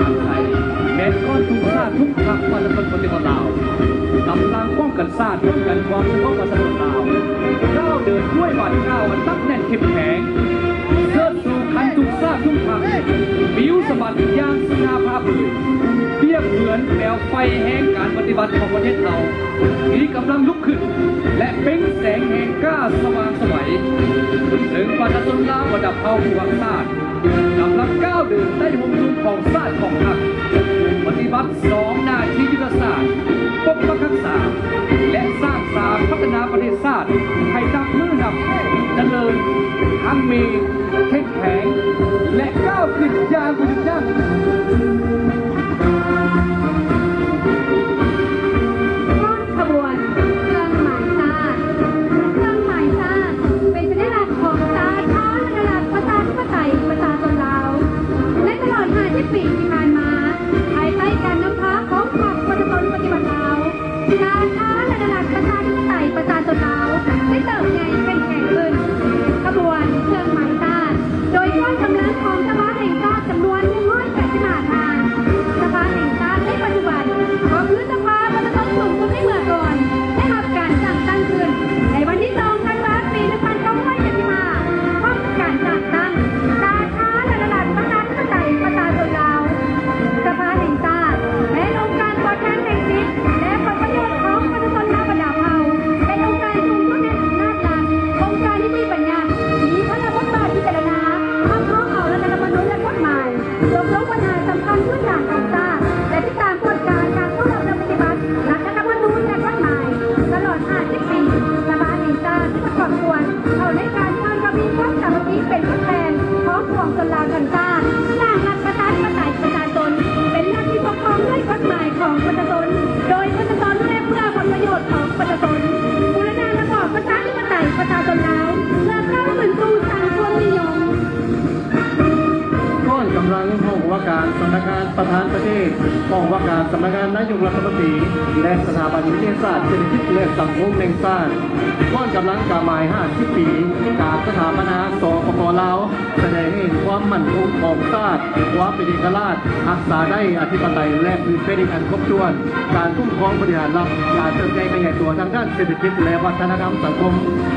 ໄທ ແມ່ນກ້ອນທຸກຊາດທຸກພັກປະຊາຊົນປະຕິວັດລາວ ກຳລັງປ້ອງກັນຊາດ ປ້ອງກັນຄວາມສະຫງົບປະຊາຊົນລາວ ກ້າວເດີນດ້ວຍບາດກ້າວອັນໜັກແໜ້ນເຂັ້ມແຂງ ເຊີດຊູຂັນທຸກຊາດທຸກພັກ ປິວສະບັດຢ່າງສະຫງ່າຜ່າເຜີຍ ປຽບເໝືອນແປວໄຟແຫ່ງການປະຕິວັດຂອງປະເທດເຮົາ ມີກຳລັງລຸກຂຶ້ນ ແລະ ເປັ່ງແສງແຫ່ງກ້າສະຫວ່າງໄສວ ເຊິ່ງປະຊາຊົນລາວບັນດາເຜົ່າຜູ້ຮັກຊາດ ກຳລັງກ້າວເດີນໃຕ້ຮົ່ມຊຸມຂອງຊາດຂອງພັກ ປະຕິບັດສອງໜ້າທີ່ຍຸດທະສາດ ປົກປັກຮັກສາ ແລະ ສ້າງສາພັດທະນາປະເທດຊາດໃຫ້ນັບມື້ນັບຈະເລີນຮັ່ງມີ ເຂັ້ມແຂງ ແລະ ກ້າວຂຶ້ນຢ່າງບໍ່ຢຸດຢັ້ງ. ຂະບວນເຄື່ອງໝາຍຊາດ. ເຄື່ອງໝາຍຊາດເປັນສັນຍະລັກຂອງສາທາລະນະລັດ ປະຊາທິປະໄຕ ປະຊາຊົນລາວ. ໃນຕະຫຼອດຫ້າສິບປີທີ່ຜ່ານມາ, ພາຍໃຕ້ການນຳພາຂອງພັກປະຊາຊົນປະຕິວັດລາວ, ສາທາລະນະລັດ ປະຊາທິປະໄຕ ປະຊາຊົນລາວ ໄດ້ເຕີບໃຫຍ່ເຂັ້ມແຂງຂຶ້ນ. ຂະບວນເຄື່ອງໝາຍຊາດ ໂດຍກ້ອນກຳລັງຂອງສະພາແຫ່ງຊາດຈຳນວນໜຶ່ງຮ້ອຍແປດສິບຫ້າທ່ານ. ສະພາແຫ່ງຊາດໃນປັດຈຸບັນ ກໍຄືສະພາປະຊາຊົນສູງສຸດໃນເມື່ອກ່ອນ ໄດ້ຮັບການສ້າງຕັ້ງຂຶ້ນໃນວັນທີສອງ ທັນວາ ປີໜຶ່ງພັນເກົ້າຮ້ອຍເຈັດສິບຫ້າ ພ້ອມກັບການສ້າງຕັ້ງສາທາລະນະລັດ ປະຊາທິປະໄຕ ປະຊາຊົນລາວ. ສະພາແຫ່ງຊາດ ແມ່ນອົງການຕົວແທນແຫ່ງສິດ ແລະ ຜົນປະໂຫຍດຂອງປະຊາຊົນລາວບັນດາເຜົ່າ, ເປັນອົງການສູງສຸດແຫ່ງອຳນາດລັດ, ອົງການນິຕິບັນຍັດ ມີພາລະບົດບາດພິຈາລະນາ, ຮັບຮອງເອົາລັດຖະທຳມະນູນ ແລະ ກົດໝາຍ, ຕົກລົງບັນຫາສຳຄັນພື້ນຖານຂອງຊາດ ແລະ ຕິດຕາມກວດກາການເຂົ້າເຂົ້າປະຕິບັດລັດຖະທຳມະນູນ ແລະ ກົດໝາຍ. ຕະຫຼອດຫ້າສິບປີ, ສະພາແຫ່ງຊາດໄດ້ປະກອບສ່ວນເຂົ້າໃນການສ້າງທະວີຄວາມສາມັກຄີເປັນທົດແທນຂອງປວງຊົນລາວທັງຊາດ, ສ້າງລັດປະຊາທິປະໄຕປະຊາຊົນ ເປັນລັດທີ່ປົກຄອງດ້ວຍກົດໝາຍຂອງປະຊາຊົນ, ໂດຍປະຊາຊົນ ແລະ ເພື່ອຜົນປະໂຫຍດຂອງປະຊາຊົນ, ບູລະນະລະບອບປະຊາທິປະໄຕປະຊາຊົນລາວ ເພື່ອກ້າວຂຶ້ນສູ່ສັງຄົມນິຍົມ. ກ້ອນກຳລັງຫ້ອງວ່າການສຳນັກງານປະທານປະເທດ, ຫ້ອງວ່າການສຳນັກງານນາຍົກລັດຖະມົນຕີ ແລະ ສະຖາບັນວິທະຍາສາດເສດຖະກິດ ແລະ ສັງຄົມແຫ່ງຊາດ, ກ້ອນກຳລັງກາໝາຍຫ້າສິບປີ ການສະຖາປະນາ ສປປ ລາວ ສະແດງໃຫ້ເຫັນຄວາມໝັ້ນຄົງຂອງຊາດ, ຄວາມເປັນເອກະລາດ, ຮັກສາໄດ້ອະທິປະໄຕ ແລະ ພື້ນແຜ່ນດິນອັນຄົບຖ້ວນ, ການຄຸ້ມຄອງບໍລິຫານລັດ, ການເຕີບໃຫຍ່ຂະຫຍາຍຕົວທາງດ້ານເສດຖະກິດ ແລະ ວັດທະນະທຳສັງຄົມ.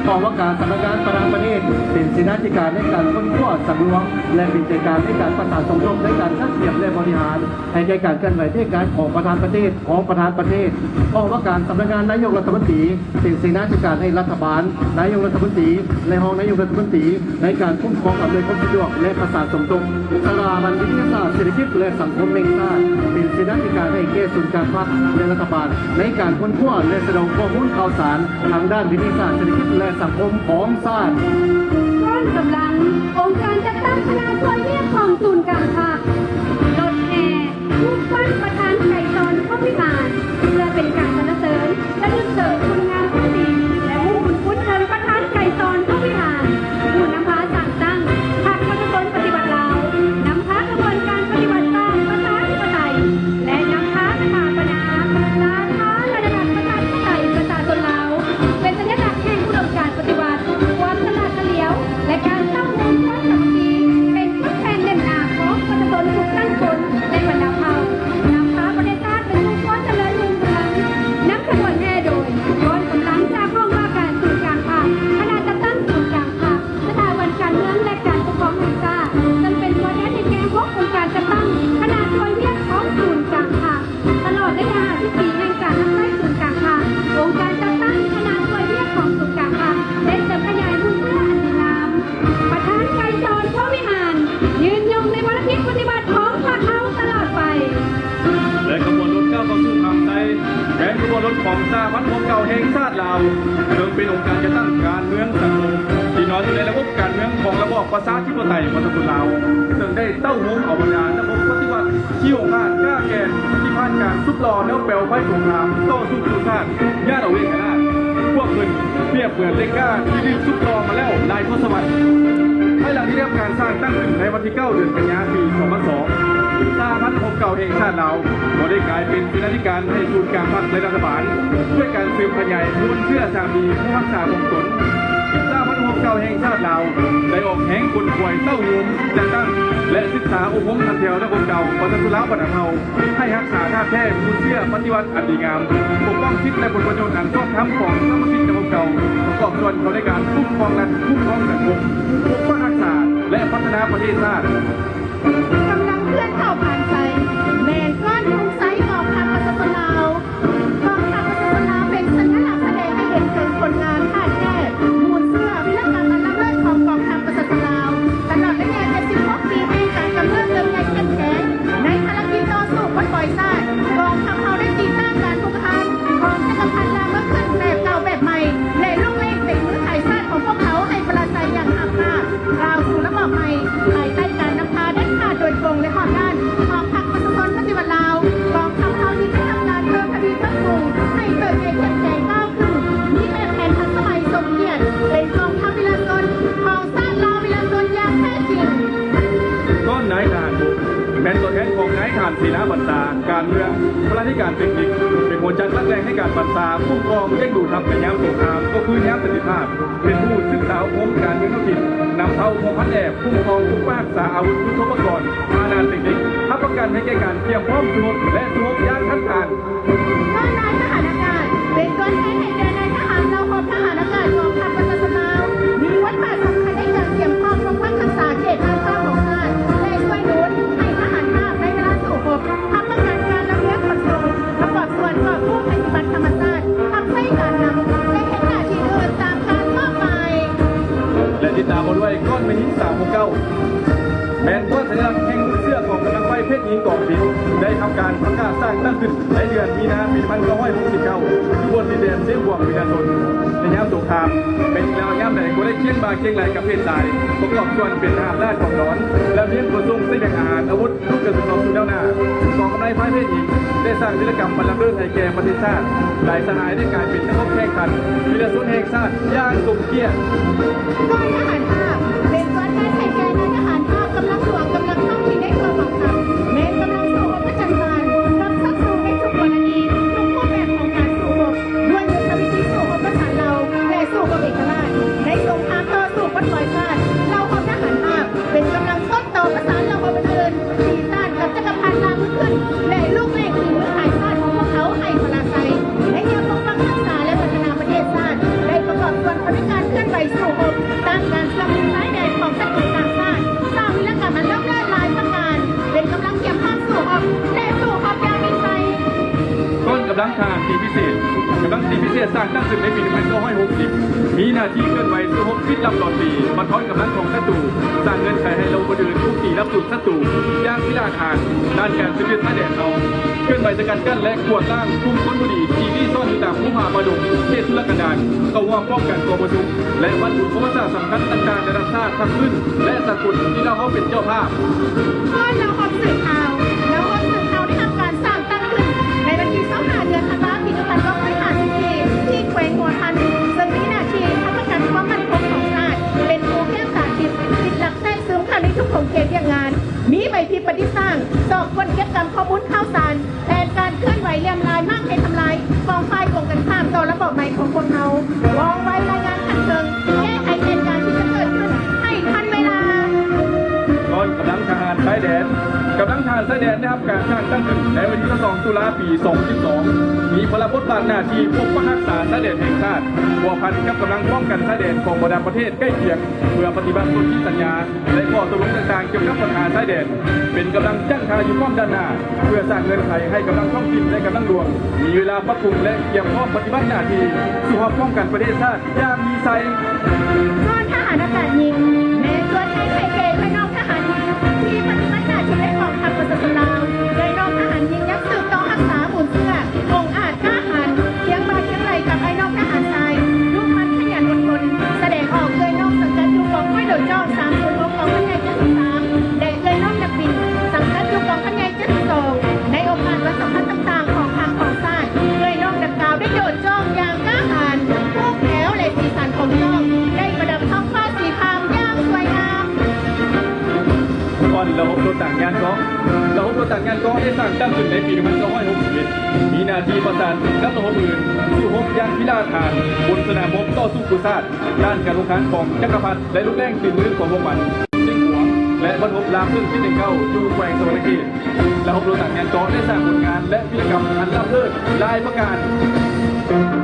ຫ້ອງວ່າການສຳນັກງານປະທານປະເທດ ເປັນເສນາທິການໃນການຄົ້ນຄວ້າ, ສັງລວມ ແລະ ເປັນໃຈກາງໃນການປະສານສົມທົບໃນການຈັດລະບຽບ ແລະ ບໍລິຫານ ໃຫ້ແກ່ການເຄື່ອນໄຫວເທດການຂອງປະທານປະເທດ, ຮອງປະທານປະເທດ. ຫ້ອງວ່າການສຳນັກງານນາຍົກລັດຖະມົນຕີ ເປັນເສນາທິການໃຫ້ລັດຖະບານ, ນາຍົກລັດຖະມົນຕີ ແລະ ຮອງນາຍົກລັດຖະມົນຕີ ໃນການຄຸ້ມຄອງອຳນວຍຄວາມສະດວກ ແລະ ປະສານສົມທົບ. ສະຖາບັນວິທະຍາສາດເສດຖະກິດ ແລະ ສັງຄົມແຫ່ງຊາດ ເປັນເສນາທິການໃຫ້ແກ່ສູນກາງພັກ ແລະ ລັດຖະບານ ໃນການຄົ້ນຄວ້າ ແລະ ສະແດງຂໍ້ມູນຂ່າວສານ ທາງດ້ານວິທະຍາສາດເສດຖະກິດ ແລະ ສັງຄົມຂອງຊາດ. ກ້ອນກຳລັງອົງການຈັດຕັ້ງຄະນະຊ່ວຍວຽກຂອງສູນກາງພັກ, ລົດແຫ່ ຮູບປັ້ນປະທານໄກສອນ ພົມວິຫານ ເພື່ອເປັນການສັນລະເສີນ ລະລຶກເຖິງຄຸນງາມຄວາມດີ ແລະ ຮູ້ບຸນຄຸນເຖິງປະທານໄກສອນ ພົມວິຫານ ຜູ້ນຳພາສ້າງຕັ້ງພັກປະຊາຊົນປະຕິວັດລາວ, ນຳພາຂະບວນການປະຕິວັດຊາດປະຊາທິປະໄຕ ແລະ ນຳພາສະຖາປະນາສາທາລະນະລັດປະຊາທິປະໄຕປະຊາຊົນລາວ ເປັນສັນຍະລັກແຫ່ງອຸດົມການປະຕິວັດ, ຄວາມສະຫຼາດສະຫຼຽວ ແລະ ການເຕົ້າໂຮມຄວາມສາມັກຄີ ເປັນພົດແທນແໜ້ນໜາຂອງປະຊາຊົນທຸກຊັ້ນຊົນ ແລະ ບັນດາເຜົ່າ, ນຳພາປະເທດຊາດໄປສູ່ຄວາມຈະເລີນຮຸ່ງເຮືອງ. ນຳຂະບວນແຫ່ໂດຍ ກ້ອນກຳລັງຈາກຫ້ອງວ່າການສູນກາງພັກ, ຄະນະຈັດຕັ້ງສູນກາງພັກ, ສະຖາບັນການເມືອງ ແລະ ການປົກຄອງແຫ່ງຊາດ, ເຊິ່ງເປັນຕົວແທນໃຫ້ແກ່ຫົກອົງການຈັດຕັ້ງຄະນະຊ່ວຍວຽກຂອງສູນກາງພັກ. ຕະຫຼອດໄລຍະຫ້າສິບປີແຫ່ງການຮັບໃຊ້ສູນກາງພັກ, ອົງການຈັດຕັ້ງຄະນະຊ່ວຍວຽກຂອງສູນກາງພັກ ໄດ້ເສີມຂະຫຍາຍມູນເຊື້ອອັນດີງາມ. ປະທານໄກສອນ ພົມວິຫານ ຍືນຍົງໃນວາລະກິດປະຕິວັດຂອງພວກເຮົາຕະຫຼອດໄປ. ແລະ ຂະບວນລົດກ້າວເຂົ້າສູ່ທາງໄຊ ແມ່ນຂະບວນລົດຂອງສະຫະພັນຮົມເກົ່າແຫ່ງຊາດລາວ, ເຊິ່ງເປັນອົງການຈັດຕັ້ງການເມືອງສັງຄົມ ທີ່ນອນຢູ່ໃນລະບົບການເມືອງຂອງລະບອບປະຊາທິປະໄຕປະຊາຊົນລາວ, ເຊິ່ງໄດ້ເຕົ້າໂຮມເອົາບັນດາລະບົບປະຕິວັດທີ່ອົງອາດກ້າແກ່ນ ທີ່ຜ່ານການສຸມຫຼໍ່ແລ້ວແປວໄຟສົງຄາມຕໍ່ສູ້ສູ້ຊາດ ຢ້ານເອົາເອກະລາດ. ພວກເພິ່ນປຽບເໝືອນເຫຼັກກ້າທີ່ຖືກສຸມຫຼໍ່ມາແລ້ວຫຼາຍທົດສະວັດ. ພາຍຫຼັງທີ່ໄດ້ຮັບການສ້າງຕັ້ງຂຶ້ນໃນວັນທີເກົ້າ ເດືອນກັນຍາ ປີສອງພັນສອງ ສະຫະພັນຮົມເກົ່າແຫ່ງຊາດລາວ ກໍໄດ້ກາຍເປັນເສນາທິການໃຫ້ສູນກາງພັກ ແລະ ລັດຖະບານ ດ້ວຍການສືບຂະຫຍາຍມູນເຊື້ອສາມັກຄີຜູ້ຮັກສາຂອງຕົນ. ສະຫະພັນຮົມ ເກົ່າແຫ່ງຊາດລາວ ໄດ້ອອກແຮງຂົນຂວາຍເຕົ້າໂຮມ ຈັດຕັ້ງ ແລະ ສຶກສາອົບຮົມຂັ້ນແຖວນັກຮົບເກົ່າປະຊາຊົນລາວບັນດາເຜົ່າ ໃຫ້ຮັກສາທາດແທ້ມູນເຊື້ອປະຕິວັດອັນດີງາມ, ປົກປ້ອງສິດ ແລະ ຜົນປະໂຫຍດອັນຊອບທຳຂອງສະມາຊິກນັກຮົບເກົ່າ, ປະກອບສ່ວນເຂົ້າໃນການຄຸ້ມຄອງລັດ, ຄຸ້ມຄອງສັງຄົມ, ປົກປັກຮັກສາ ແລະ ພັດທະນາປະເທດຊາດ. ກຳລັງເຄື່ອນເຂົ້າຜ່ານໄຊ ແມ່ນກ້ອນທຸງໄຊຂອງພັກປະຊາຊົນລາວ. ກອງທັບປະຊາຊົນລາວເປັນສັນຍະລັກສະແດງໃຫ້ເຫັນເຖິງຜົນງານທາດແທ້ ມູນເຊື້ອວິລະກຳອັນລ້ຳເລີດຂອງກອງທັບປະຊາຊົນລາວ. ຕະຫຼອດໄລຍະເຈັດສິບຫົກປີແຫ່ງການກຳເນີບເຕີບໃຫຍ່ເຂັ້ມແຂງ ໃນພາລະກິດຕໍ່ສູ້ປົດປ່ອຍຊາດ, ກອງທັບເຮົາໄດ້ຕີຕ້ານການຮຸກຮານຂອງຈັກກະພັດລ່າເມືອງຂຶ້ນແບບເກົ່າແບບໃໝ່ ແລະ ລຸກເລັ່ງຕີມືຂາຍຊາດຂອງພວກເຂົາໃຫ້ປະລາໄຊຢ່າງຮາບຄາບ. ກ້າວສູ່ລະບອບໃໝ່ ພາຍໃຕ້ການນຳພາເດັດຂາດໂດຍກົງ ແລະ ຮອບດ້ານຂອງພັກປະຊາຊົນປະຕິວັດລາວ, ກອງທັບເຮົາຈຶ່ງໄດ້ຮັບການເພີ່ມທະວີປັບປຸງໃຫ້ເຕີບໃຫຍ່ເຂັ້ມແຂງກ້າວຂຶ້ນ, ມີແບບແຜນທັນສະໄໝສົມກຽດ ເປັນກອງທັບວິລະຊົນຂອງຊາດລາວວິລະຊົນຢ່າງແທ້ຈິງ. ກ້ອນນາຍທະຫານບົກ ແມ່ນຕົວແທນຂອງນາຍທະຫານເສນາບັນຊາ, ການເມືອງ, ພະລາທິການເຕັກນິກ, ເປັນຫົວໃຈຫຼັກແຫຼ່ງໃນການບັນຊາ, ຄຸ້ມຄອງ, ລ້ຽງດູທັບໃນຍາມສົງຄາມ ກໍຄືຍາມສັນຕິພາບ. ເປັນຜູ້ສຶກສາອົບຮົມການເມືອງທ້ອງຖິ່ນ, ນຳເຜົ່າຫົວພັນແອບ, ຄຸ້ມຄອງ, ປົກປັກຮັກສາອາວຸດຍຸດໂທປະກອນ, ອານາເຕັກນິກ, ຮັບປະກັນໃຫ້ແກ່ການກຽມພ້ອມສູ້ຮົບ ແລະ ສູ້ຮົບຢ່າງທັນການ. ກໍນາຍທະຫານອາກາດ ເປັນຕົວແທນໃຫ້ແກ່ນາຍທະຫານເຫຼົ່າຮົບທະຫານອາກາດກອງທັບປະຊາຊົນລາວ, ມີບົດບາດສຳຄັນໃນການກຽມພ້ອມປົກປັກຮັກສາເຂດນາກາຂອງຊາດ ແລະ ຊ່ວຍໜູນໃຫ້ທະຫານຮາບໃນເວລາສູ້ຮົບ. ຮັບປະກັນການລຳລຽງຂົນສົ່ງ ປະກອບສ່ວນກອບກູ້ໄພພິບັດທຳມະຊາດ, ຮັບໃຊ້ການນຳ ແລະ ເຮັດໜ້າທີ່ອື່ນຕາມການມອບໝາຍ. ແລະ ຕິດຕາມມາດ້ວຍກ້ອນແມ່ນຫີນສາມຫົກເກົ້າ ແມ່ນກ້ອນສັນຍະລັກແຫ່ງເຊື້ອຂອງກຳລັງໄຟເພດຍິງກອງບິນ ໄດ້ທຳການປະກາດສ້າງຕັ້ງຂຶ້ນໃນເດືອນມີນາ ປີໜຶ່ງພັນເກົ້າຮ້ອຍຫົກສິບເກົ້າ ຢູ່ບົນດິນແດນເຊກວາງ ວິລະຊົນ ໃນຍາມສົງຄາມ. ແມ່ນແລ້ວຍາມໃດກໍໄດ້ຄຽງບ່າຄຽງໄຫຼ່ກັບເພດຊາຍ ປະກອບສ່ວນເປັນທະຫານລາດກອງດອນ ລຳລຽງຂົນສົ່ງສະບຽງອາຫານອາວຸດ ລູກກະສຸນອອກສູ່ແນວໜ້າ ກອງກຳໄລພາຍເພດຍິງ ໄດ້ສ້າງວິລະກຳອັນລ້ຳເລີດໃຫ້ແກ່ປະເທດຊາດ, ຫຼາຍສະຫາຍໄດ້ກາຍເປັນນັກຮົບແຂ່ງຂັນ ວິລະຊົນແຫ່ງຊາດຢ່າງສົມກຽດ. ກອງທະຫານພາກ ເປັນຕົວແທນໃຫ້ແກ່ນາຍທະຫານພາກ, ກຳລັງຫຼວງ, ກຳລັງທ້ອງຖິ່ນໃນຕົວກອງທັບ ແມ່ນກຳລັງສູ້ຮົບປະຈັນບານກັບສັດຕູໃນທຸກກໍລະນີ, ທຸກຮູບແບບຂອງການສູ້ຮົບ, ດ້ວຍຍຸດທະວິທີສູ້ຮົບປະສານເຫຼົ່າ ແລະ ສູ້ຮົບເອກະລາດ. ໃນສົງຄາມຕໍ່ສູ້ປົດປ່ອຍຊາດ, ເຫຼົ່າຮົບທະຫານພາກ ເປັນກຳລັງຕົ້ນຕໍປະສານເຫຼົ່າຮົບອື່ນໆ ຕີຕ້ານກັບຈັກກະພັດລ່າເມືອງຂຶ້ນ ແລະ ລຸກເລັ່ງຕີມືຂາຍຊາດຂອງພວກເຂົາໃຫ້ປະລາໄຊ. ໃນແນວປົກປັກຮັກສາ ແລະ ພັດທະນາປະເທດຊາດ ໄດ້ປະກອບສ່ວນເຂົ້າໃນການເຄື່ອນໄຫວສູ້ຮົບ ຕ້ານການສະໜັບສະໜູນຊາຍແດນຂອງສັດຕູຕ່າງຊາດ, ສ້າງວິລະກຳອັນລ້ຳເລີດຫຼາຍປະການ, ເປັນກຳລັງກຽມພ້ອມສູ້ຮົບ ແລະ ສູ້ຮົບຢ່າງຍິ່ງໃຫຍ່. ກ້ອນກຳລັງທະຫານຕີພິເສດ ກຳລັງຕີພິເສດສ້າງຕັ້ງຂຶ້ນໃນປີໜຶ່ງພັນເກົ້າຮ້ອຍຫົກສິບ ມີໜ້າທີ່ເຄື່ອນໄຫວສູ້ຮົບປິດລັບຫຼອດຕີ ບັດທອນກຳລັງຂອງສັດຕູ, ສ້າງເງື່ອນໄຂໃຫ້ເຫຼົ່າບຸກອື່ນບຸກຕີຮັບສູນສັດຕູຢ່າງພິລາດຫານ. ດ້ານການສືບຍຶດຊາຍແດນເຮົາ ເຄື່ອນໄຫວສະກັດກັ້ນ ແລະ ກວາດລ້າງກຸ່ມຄົນບໍ່ດີທີ່ລີ້ຊ່ອນຢູ່ຕາມພູຜາປ່າດົງ ເຂດທຸລະກັນດານ ເຂົ້າຮ່ວມປ້ອງກັນກອງປະຊຸມ ແລະ ວັດບຸນປະຫວັດສາດສຳຄັນຕ່າງໆ ລະດັບຊາດ, ພາກພື້ນ ແລະ ສາກົນ ທີ່ລາວເຮົາເປັນເຈົ້າພາບ. ກ້ອນເລົ່າຮອບສືບຂ່າວ ເລົ່າຮອບສືບຂ່າວໄດ້ຮັບການສ້າງຕັ້ງຂຶ້ນໃນວັນທີຊາວຫ້າ ເດືອນທັນວາ ປີໜຶ່ງພັນເກົ້າຮ້ອຍຫ້າສິບສີ່ ທີ່ແຂວງຫົວພັນ, ເຊິ່ງມີໜ້າທີ່ຮັບປະກັນຄວາມໝັ້ນຄົງຂອງຊາດ, ເປັນຜູ້ພຽງສາທິດ, ຕິດຫຼັກແຊກຊຶມເຂົ້າໃນທຸກຂົງເຂດວຽກງານ, ມີໃບພິດປະດິດສ້າງ, ສອບຄົ້ນເກັບກຳຂໍ້ມູນຂ່າວສານ, ແຜນການເຄື່ອນໄຫວລຽມລາຍມ້າງເພທຳລາຍຂອງຝ່າຍກົງກັນຂ້າມຕໍ່ລະບອບໃໝ່ຂອງພວກເຮົາ, ວ່ອງໄວລາຍງານຂັ້ນເທິງ, ແກ້ໄຂເຫດການທີ່ຈະເກີດຂຶ້ນໃຫ້ທັນເວລາ. ກ່ອນກຳລັງທະຫານຊາຍແດນ, ກຳລັງທະຫານຊາຍແດນໄດ້ຮັບການສ້າງຕັ້ງຂຶ້ນໃນວັນທີຊາວສອງ ຕຸລາ ປີສອງພັນສິບສອງ, ມີພາລະບົດບາດໜ້າທີ່ປົກປັກຮັກສາຊາຍແດນແຫ່ງຊາດ, ພົວພັນກັບກຳລັງປ້ອງກັນຊາຍແດນຂອງບັນດາປະເທດໃກ້ຄຽງ ເພື່ອປະຕິບັດສົນທິສັນຍາ ແລະ ຂໍ້ຕົກລົງຕ່າງໆກ່ຽວກັບບັນຫາຊາຍແດນ, ເປັນກຳລັງຈັ້ງທ່າຢູ່ປ້ອມດ້ານໜ້າ ເພື່ອສ້າງເງື່ອນໄຂໃຫ້ກຳລັງທ້ອງຖິ່ນ ແລະ ກຳລັງຫຼວງ ມີເວລາປັບປຸງ ແລະ ກຽມພ້ອມປະຕິບັດໜ້າທີ່ສູ້ຮົບປ້ອງກັນປະເທດຊາດຢ່າງມີໄຊ. ກ້ອນທະຫານອາກາດຍິງ ແມ່ນຕົວແທນໃຫ້ແກ່ເອື້ອຍນ້ອງທະຫານຍິງ ທີ່ປະຕິບັດໜ້າທີ່ໃນກອງທັບປະຊາຊົນລາວ. ເອື້ອຍນ້ອງທະຫານຍິງຍັງສືບຕໍ່ຮັກສາມູນເຊື້ອ ອົງອາດ ກ້າຫານ ຄຽງບ່າຄຽງໄຫຼ່ກັບອ້າຍນ້ອງທະຫານຊາຍ, ດຸໝັ່ນ ຂະຫຍັນ ອົດທົນ, ສະແດງອອກເອື້ອຍນ້ອງສັງກັດຢູ່ກອງຮ້ອຍໂດດຈ້ອງ ສາມສູນຫົກ ກອງພັນໃຫຍ່ເຈັດສິບສາມ ແລະ ເອື້ອຍນ້ອງນັກບິນ ສັງກັດຢູ່ກອງພັນໃຫຍ່ເຈັດສິບສອງ. ໃນໂອກາດວັນສຳຄັນຕ່າງໆຂອງພັກຂອງຊາດ, ເອື້ອຍນ້ອງດັ່ງກ່າວໄດ້ໂດດຈ້ອງຢ່າງກ້າຫານ, ຮູບແຖວ ແລະ ສີສັນຂອງຈ້ອງໄດ້ປະດັບທ້ອງຟ້າສີຄາມຢ່າງ ສານງານກໍໄດ້ສ້າງຕັ້ງຂຶ້ນໃນປີໜຶ່ງພັນເກົ້າຮ້ອຍຫົກສິບເອັດ ມີໜ້າທີ່ປະສານກັບລະບົບອື່ນ ສູ້ຮົບຢ່າງພິລາດຫານ ບົນສະໜາມຮົບຕໍ່ສູ້ກູ້ຊາດ ຕ້ານການຮຸກຮານຂອງຈັກກະພັດ ແລະ ລຸກແລ້ງຕີນມືຂອງພວກມັນ ເຊງກວາງ ແລະ ບັນທົບລາມເຊິ່ງທີໜຶ່ງເກົ້າ ຢູ່ແຂວງສະຫວັນນະເຂດ. ລະບົບໂລຕັສງານກໍໄດ້ສ້າງຜົນງານ ແລະ ວິລະກຳອັນລ້ຳເລີດຫຼາຍປະການ.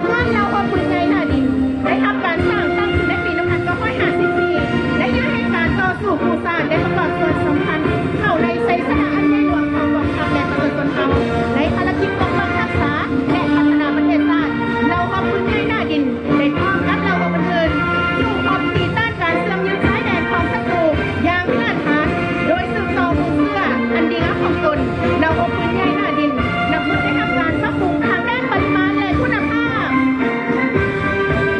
ຍ້ອນລະບົບປືນໃຫຍ່ໜ້າດິນໄດ້ຮັບການສ້າງຕັ້ງຂຶ້ນໃນປີໜຶ່ງພັນເກົ້າຮ້ອຍຫ້າສິບສີ່ ໄລຍະແຫ່ງການຕໍ່ສູ້ກູ້ຊາດໄດ້ປະກອບສ່ວນສຳຄັນເຂົ້າໃນໄຊຊະນະອັນໃຫຍ່ຫຼວງຂອງກອງທັບ ແລະ ປະຊາຊົນເຮົາ ໃນພາລະກິດປົກປັກຮັກສາ ແລະ ພັດທະນາປະເທດຊາດ. ລະບົບປືນໃຫຍ່ໜ້າດິນ ໄດ້ພ້ອມກັບລະບົບອື່ນໆ ສູ້ຮົບຕີຕ້ານການເຊື່ອມຍຶດຊາຍແດນຂອງສັດຕູຢ່າງພິລາດຫານ ໂດຍສືບຕໍ່ມູນເຊື້ອອັນດີງາມຂອງຕົນ. ລະບົບປືນໃຫຍ່ໜ້າດິນ ນັບມື້ໄດ້ຮັບການປັບປຸງທາງດ້ານປະລິມານ ແລະ ຄຸນນະພາບ.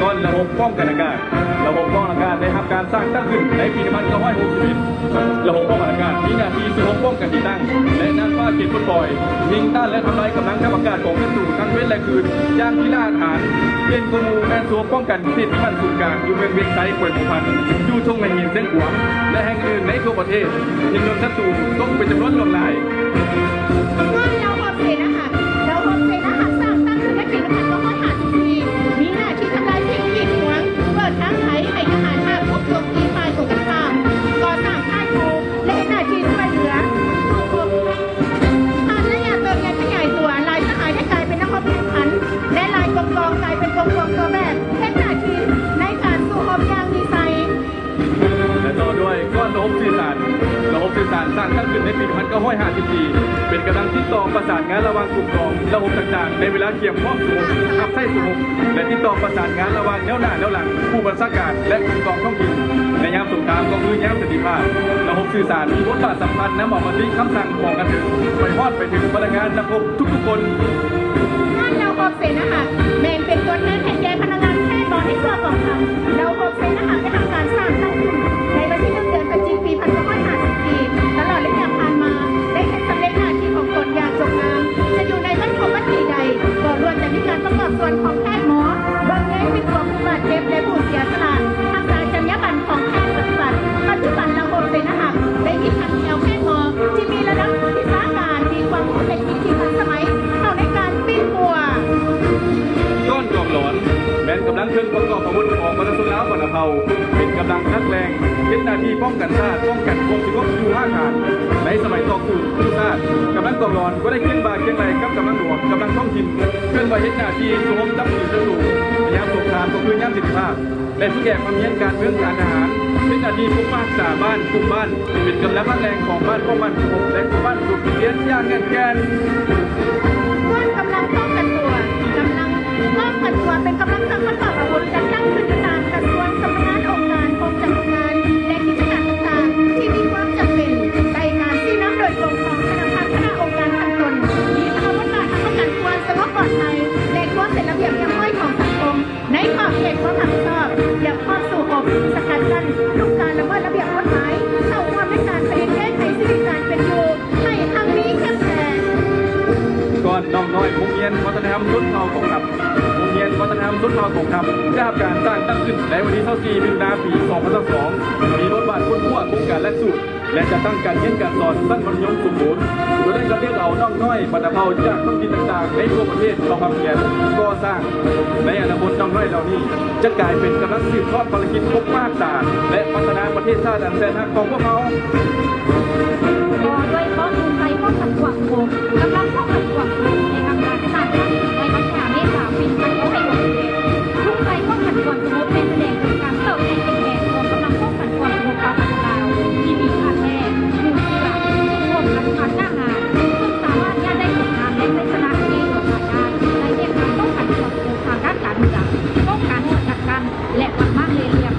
ກ່ອນລະບົບປ້ອງກັນອາກາດ ລະບົບປ້ອງກັນອາກາດໄດ້ຮັບການສ້າງຕັ້ງຂຶ້ນໃນປີໜຶ່ງພັນເກົ້າຮ້ອຍຫົກສິບເອັດ. ລະບົບປ້ອງກັນອາກາດມີໜ້າທີ່ສູ້ຮົບປ້ອງກັນທີ່ຕັ້ງ ແລະ ນ່ານຟ້າເຂດປົດປ່ອຍ, ຍິງຕ້ານ ແລະ ທຳລາຍກຳລັງທັບອາກາດຂອງສັດຕູທັງເວັນ ແລະ ຄືນ ຢ່າງພິລາດຫານ. ເດັ່ນກວ່າໝູ່ແມ່ນສວບປ້ອງກັນເຂດທີ່ໝັ້ນສູນກາງ ຢູ່ເມືອງວຽງໄຊ ແຂວງຫົວພັນ, ຢູ່ທົ່ງໄຫຫີນຊຽງຂວາງ ແລະ ແຫ່ງອື່ນໃນທົ່ວປະເທດ, ເຮັດໃຫ້ສັດຕູຕົກເປັນຈຳນວນຫຼວງຫຼາຍ. ຍ້ອນລະບົບເສນາຮັກ ລະບົບເສນາຮັກສ້າງຕັ້ງຂຶ້ນໃນປີໜຶ່ງພັນເກົ້າຮ້ອຍຫ້າສິບສີ່ ມີໜ້າທີ່ທຳລາຍສິ່ງກີດຂວາງ, ເປີດທາງໄຖໃຫ້ທະຫານຮາບບຸກໂຈມຕີຝ່າຍກົງກັນຂ້າມ, ກໍ່ສ້າງຄ້າຍຄູ່ ແລະ ເຮັດໜ້າທີ່ຊ່ວຍເຫຼືອສູ້ຮົບ. ຜ່ານໄລຍະເຕີບໃຫຍ່ຂະຫຍາຍຕົວ, ຫຼາຍສະຫາຍໄດ້ກາຍເປັນນັກຮົບແຂ່ງຂັນ ແລະ ຫຼາຍກົມກອງກາຍເປັນກົມກອງຕົວແບບ, ເຮັດໜ້າທີ່ໃນການສູ້ຮົບຢ່າງມີໄຊ. ແລະ ຕໍ່ດ້ວຍກ້ອນລະບົບສື່ສານ. ລະບົບສື່ສານສ້າງຕັ້ງຂຶ້ນໃນປີໜຶ່ງພັນເກົ້າຮ້ອຍຫ້າສິບສີ່ ເປັນກຳລັງຕິດຕໍ່ປະສານງານລະຫວ່າງກຸ່ມກອງລະບົບຕ່າງໆ ໃນເວລາກຽມພ້ອມສູ້ຮົບ, ຮັບໃຊ້ສູ້ຮົບ ແລະ ຕິດຕໍ່ປະສານງານລະຫວ່າງແນວໜ້າແນວຫຼັງ, ຜູ້ບັນຊາການ ແລະ ກຸ່ມກອງທ້ອງຖິ່ນ. ໃນຍາມສົງຄາມກໍຄືຍາມສັນຕິພາບ, ລະບົບສື່ສານມີບົດບາດສຳຄັນນຳເອົາມາຕິຄຳສັ່ງຂອງການເມືອງໄປຮອດໄປເຖິງພະນັກງານນັກຮົບທຸກໆຄົນ. ງານລະບົບເສນາຮັກແມ່ນເປັນຕົວແທນໃຫ້ແກ່ພະນັກງານແພດໝໍໃນທົ່ວກອງທັບ. ລະບົບເສນາຮັກໄດ້ຮັບການສ້າງຕັ້ງຂຶ້ນໃນວັນທີໜຶ່ງ ເດືອນພະຈິກ ປີໜຶ່ງພັນເກົ້າຮ້ອຍຫ້າສິບສີ່ ຕະຫຼອດໄລຍະຜ່ານມາໄດ້ເຮັດສຳເລັດໜ້າທີ່ຂອງຕົນຢ່າງຈົບງາມ. ຈະຢູ່ໃນວັນຄົບວັນປີໃດ ກໍລ້ວນແຕ່ມີການປະກອບສ່ວນຂອງແພດໝໍ, ເບິ່ງແຍງປິ່ນປົວຜູ້ບາດເຈັບ ແລະ ຜູ້ເສຍສະຫຼະ, ຮັກສາຈັນຍາບັນຂອງແພດປະຕິບັດ. ປັດຈຸບັນລະບົບເສນາຮັກໄດ້ມີທັງແຖວແພດໝໍທີ່ມີລະດັບວິຊາການ, ມີຄວາມຮູ້ເຕັກນິກທີ່ທັນສະໄໝເຂົ້າໃນການປິ່ນປົວ. ກ້ອນກອງຫຼອນ ແມ່ນກຳລັງເຄື່ອງປະກອບອາວຸດຂອງປະຊາຊົນລາວບັນນະເຜົ່າ, ເປັນກຳລັງຫຼັກແຫຼ່ງ ເຮັດໜ້າທີ່ປ້ອງກັນຊາດ, ປ້ອງກັນຄວາມສະຫງົບຢູ່ຮາກຖານ. ໃນສະໄໝຕໍ່ສູ້ກູ້ຊາດ, ກຳລັງກອງຫຼອນກໍໄດ້ຄຽງບ່າຄຽງໄຫຼ່ກັບກຳລັງຫຼວງ, ກຳລັງທ້ອງຖິ່ນ, ເຄື່ອນໄຫວເຮັດໜ້າທີ່ສູ້ຮົບຈັບກຸມສັດຕູ. ໃນຍາມສົງຄາມກໍຄືຍາມສັນຕິພາບ ແລະ ທຸກແຂກພາມຽນການເມືອງການທະຫານ ເປັນໜ້າທີ່ປົກປັກຮັກສາບ້ານ, ກຸ່ມບ້ານ ເປັນກຳລັງຫຼັກແຫຼ່ງຂອງບ້ານປ້ອງໝັ້ນສົງບ ແລະ ກຸ່ມບ້ານສຸກເຢັນຢ່າງແໜ້ນແກ່ນ. ດ້ວຍກຳລັງປ້ອງກັນຕົວ, ກຳລັງປ້ອງກັນຕົວເປັນກຳລັງເຄື່ອງປະກອບອາວຸດ ຈັດຕັ້ງຂຶ້ນຢູ່ຕາມກະຊວງ, ສຳນັກງານ, ອົງການ, ກົມຈັດງານ ແລະ ກິດຈະການຕ່າງໆ ທີ່ມີຄວາມຈຳເປັນ ໃຕ້ການຊີ້ນຳໂດຍກົງຂອງຄະນະພັກ, ຄະນະອົງການຂັ້ນຕົ້ນ, ມີພາລະບົດບາດຮັບປະກັນຄວາມສະຫງົບປອດໄພ ແລະ ຄວາມເປັນລະບຽບຮຽບຮ້ອຍຂອງສັງຄົມ. ໃນຂອບເຂດຄວາມຮັບຜິດຊອບ ຮຽບພ້ອມສູ້ຮົບ, ສະກັດກັ້ນທຸກການລະເມີດລະບຽບກົດໝາຍ, ເຂົ້າຮ່ວມໃນການຜະລິດແກ້ໄຂຊີວິດການເປັນຢູ່ໃຫ້ຮັ່ງມີເຂັ້ມແຂງ. ກ່ອນນ້ອງນ້ອຍໂຮງຮຽນວັດທະນະທຳຊົນເຜົ່າກອງທັບ. ໂຮງຮຽນວັດທະນະທຳຊົນເຜົ່າກອງທັບໄດ້ຮັບການສ້າງຕັ້ງຂຶ້ນໃນວັນທີຊາວສີ່ ມິຖຸນາ ປີສອງພັນຊາວສອງ ມີບົດບາດຄົ້ນຄວ້າໂຄງການຫຼັກສູດ ແລະ ຈັດຕັ້ງການຮຽນການສອນຊັ້ນມັດທະຍົມສົມບູນ, ໂດຍໄດ້ຄັດເລືອກເອົານ້ອງນ້ອຍບັນນະເຜົ່າຈາກທ້ອງຖິ່ນຕ່າງໆໃນທົ່ວປະເທດເຂົ້າຮ່ວມຮຽນກໍ່ສ້າງ. ໃນອະນາຄົດ, ນ້ອງນ້ອຍເຫຼົ່ານີ້ຈະກາຍເປັນກຳລັງສືບທອດພາລະກິດປົກປັກຮັກສາ ແລະ ພັດທະນາປະເທດຊາດອັນແສນຮັກຂອງພວກເຮົາ. ກໍດ້ວຍເພາະທຸງໄຊປ້ອງກັນຄວາມສະຫງົບ ກຳລັງປ້ອງກັນຄວາມສະຫງົບແຫ່ງອຳນາດສາກົນ ໃນວັນທີຫ້າ ເມສາ ປີໜຶ່ງພັນເກົ້າຮ້ອຍຫົກສິບເອັດ. ທຸງໄຊປ້ອງກັນຄວາມສະຫງົບແມ່ນສະແດງເຖິງການເຕີບໃຫຍ່ເຂັ້ມແຂງຂອງກຳລັງປ້ອງກັນຄວາມສະຫງົບປະຊາຊົນລາວ ທີ່ມີທ່າແທ້ ມູນເຊື້ອ ສູ້ຮົບ ອານຸພາກກ້າຫານ ເຊິ່ງສາມາດຍາດໄດ້ຜົນງານ ແລະ ໄຊຊະນະໃນຫຼາຍໆດ້ານ ໃນວຽກງານປ້ອງກັນຄວາມສະຫງົບທາງດ້ານການເມືອງ, ປ້ອງກັນ, ຈັດກັ້ນ ແລະ ປັບປາມເລເລຍ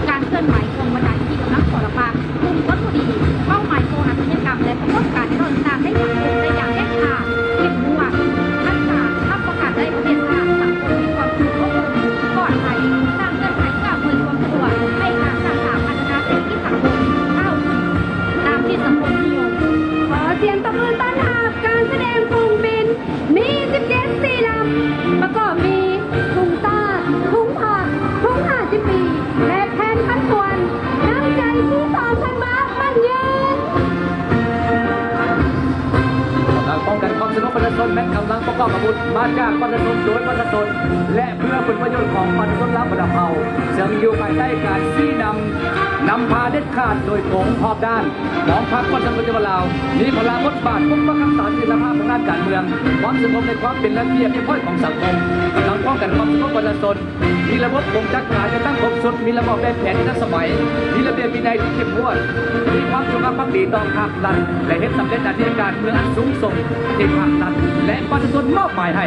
ການເຄື່ອນໄຫວຂອງບັນດາທີ່ກຳລັງກໍ່ລະປາງ ກຸ່ມຄົນບໍ່ດີ, ເປົ້າໝາຍກໍ່ອາຊະຍາກຳ ແລະ ປະກົດການດ້ອຍຕ່າງໃນສັງຄົມ. ປະຊາຊົນແມ່ນກຳລັງປະກອບອາວຸດມາຈາກປະຊາຊົນ ໂດຍປະຊາຊົນ ແລະ ເພື່ອຜົນປະໂຫຍດຂອງປະຊາຊົນລາວບັນດາເຜົ່າ ເຊິ່ງຢູ່ພາຍໃຕ້ການຊີ້ນຳ ນຳພາເດັດຂາດໂດຍກົງຮອບດ້ານຂອງພັກປະຊາຊົນປະຕິວັດລາວ ມີພາລະບົດບາດປົກປັກຮັກສາສະຖຽນລະພາບທາງດ້ານການເມືອງ, ຄວາມສະຫງົບ ແລະ ຄວາມເປັນລະບຽບຮຽບຮ້ອຍຂອງສັງຄົມ, ກຳລັງປ້ອງກັນຄວາມສະຫງົບປະຊາຊົນ ມີລະບົບກົງຈັກການຈັດຕັ້ງຄົບຊຸດ, ມີລະບອບແບບແຜນທີ່ທັນສະໄໝ, ມີລະບຽບວິໄນທີ່ເຂັ້ມງວດ, ມີຄວາມຈົງຮັກພັກດີຕໍ່ພັກລັດ ແລະ ເຮັດສຳເລັດໜ້າທີ່ການເມືອງອັນສູງສົ່ງທີ່ພັກລັດ ແລະ ປະຊາຊົນມອບໝາຍໃຫ້.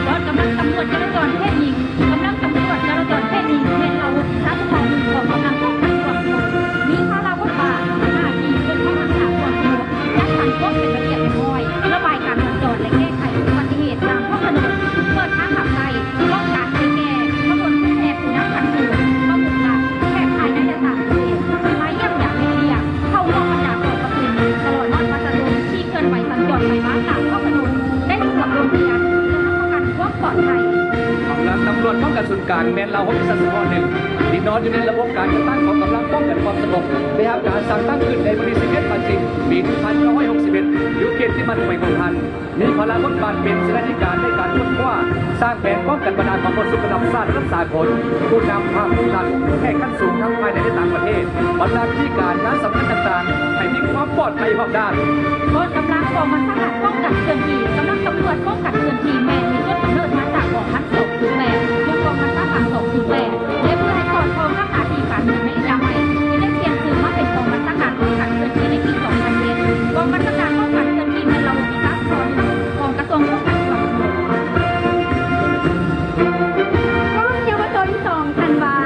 ກອງກຳລັງຕຳຫຼວດຈະລາຈອນເພດຍິງ, ກຳລັງຕຳຫຼວດຈະລາຈອນເພດຍິງ ແມ່ນອາວຸດທີ່ຊາວສະເພາະໜຶ່ງຂອງກຳລັງປ້ອງກັນຄວາມສະຫງົບ, ມີພາລະບົດບາດ ໜ້າທີ່ປົກປັກຮັກສາຄວາມສະຫງົບ, ຈັດສັນຄວາມເປັນລະບຽບຮຽບຮ້ອຍ, ລະບາຍການສັນຈອນ ແລະ ແກ້ໄຂອຸບັດຕິເຫດຕາມທ້ອງຖະໜົນ, ເປີດທາງຂັບໄລ່, ປ້ອງກັນ ໃຫ້ແກ່ຂະບວນຜູ້ແທນຜູ້ນຳຂັ້ນສູງ, ປະມຸກລັດ, ແຂກພາຍໃນ ແລະ ຕ່າງປະເທດ ມາຢ້ຽມຢາມເຮັດວຽກ, ເຂົ້າຮ່ວມບັນດາກອງປະຊຸມ, ຕະຫຼອດຮອດປະຊາຊົນທີ່ເຄື່ອນໄຫວສັນຈອນໄປມາຕາມທ້ອງຖະໜົນ ໄດ້ສວມລົງທະບຽນ ເພື່ອຮັບປະກັນຄວາມປອດໄພ. ກຳລັງຕຳຫຼວດປ້ອງກັນສູນກາງ ແມ່ນລາວຮົບທີ່ຊາວສະເພາະໜຶ່ງ ທີ່ນອນຢູ່ໃນລະບົບການຈັດຕັ້ງຂອງກຳລັງປ້ອງກັນຄວາມສະຫງົບ ໄດ້ຮັບການສ້າງຕັ້ງຂຶ້ນໃນວັນທີສິບເອັດ ພະຈິກ ປີໜຶ່ງພັນເກົ້າຮ້ອຍຫົກສິບເອັດ ຢູ່ເຂດທີ່ໝັ້ນແຂວງຫົວພັນ. ມີພາລະບົດບາດເປັນເສນາທິການໃນການຄົ້ນຄວ້າ, ສ້າງແຜນປ້ອງກັນບັນດາກອງປະຊຸມລະດັບຊາດລະດັບສາກົນ, ຜູ້ນຳພາກລັດ, ແຂກຂັ້ນສູງທັງພາຍໃນ ແລະ ຕ່າງປະເທດ, ບັນດາພິທີການງານສຳຄັນຕ່າງໆ ໃຫ້ມີຄວາມປອດໄພຮອບດ້ານ. ກອງກຳລັງກອງບັນຊາການປ້ອງກັນເຄື່ອນທີ່, ກຳລັງຕຳຫຼວດປ້ອງກັນເຄື່ອນທີ່ ແມ່ນມີຕົ້ນກຳເນີດມາຈາກກອງພັນສອງສູນແປດ ຫຼື ກອງບັນຊາການສອງສູນແປດ ແລະ ເພື່ອໃຫ້ສອດຄ່ອງກັບໜ້າທີ່ການເມືອງໃນໄລຍະໃໝ່ ຈຶ່ງໄດ້ປ່ຽນຊື່ມາເປັນກອງບັນຊາການປ້ອງກັນເຄື່ອນທີ່ໃນປີສອງພັນເອັດ. ກອງບັນຊາການປ້ອງກັນເຄື່ອນທີ່ແມ່ນລາວ ກອງກະຊວງປ້ອງກັນຄວາມສະຫງົບ. ກອງເຍົາວະຊົນສອງທັນວາ.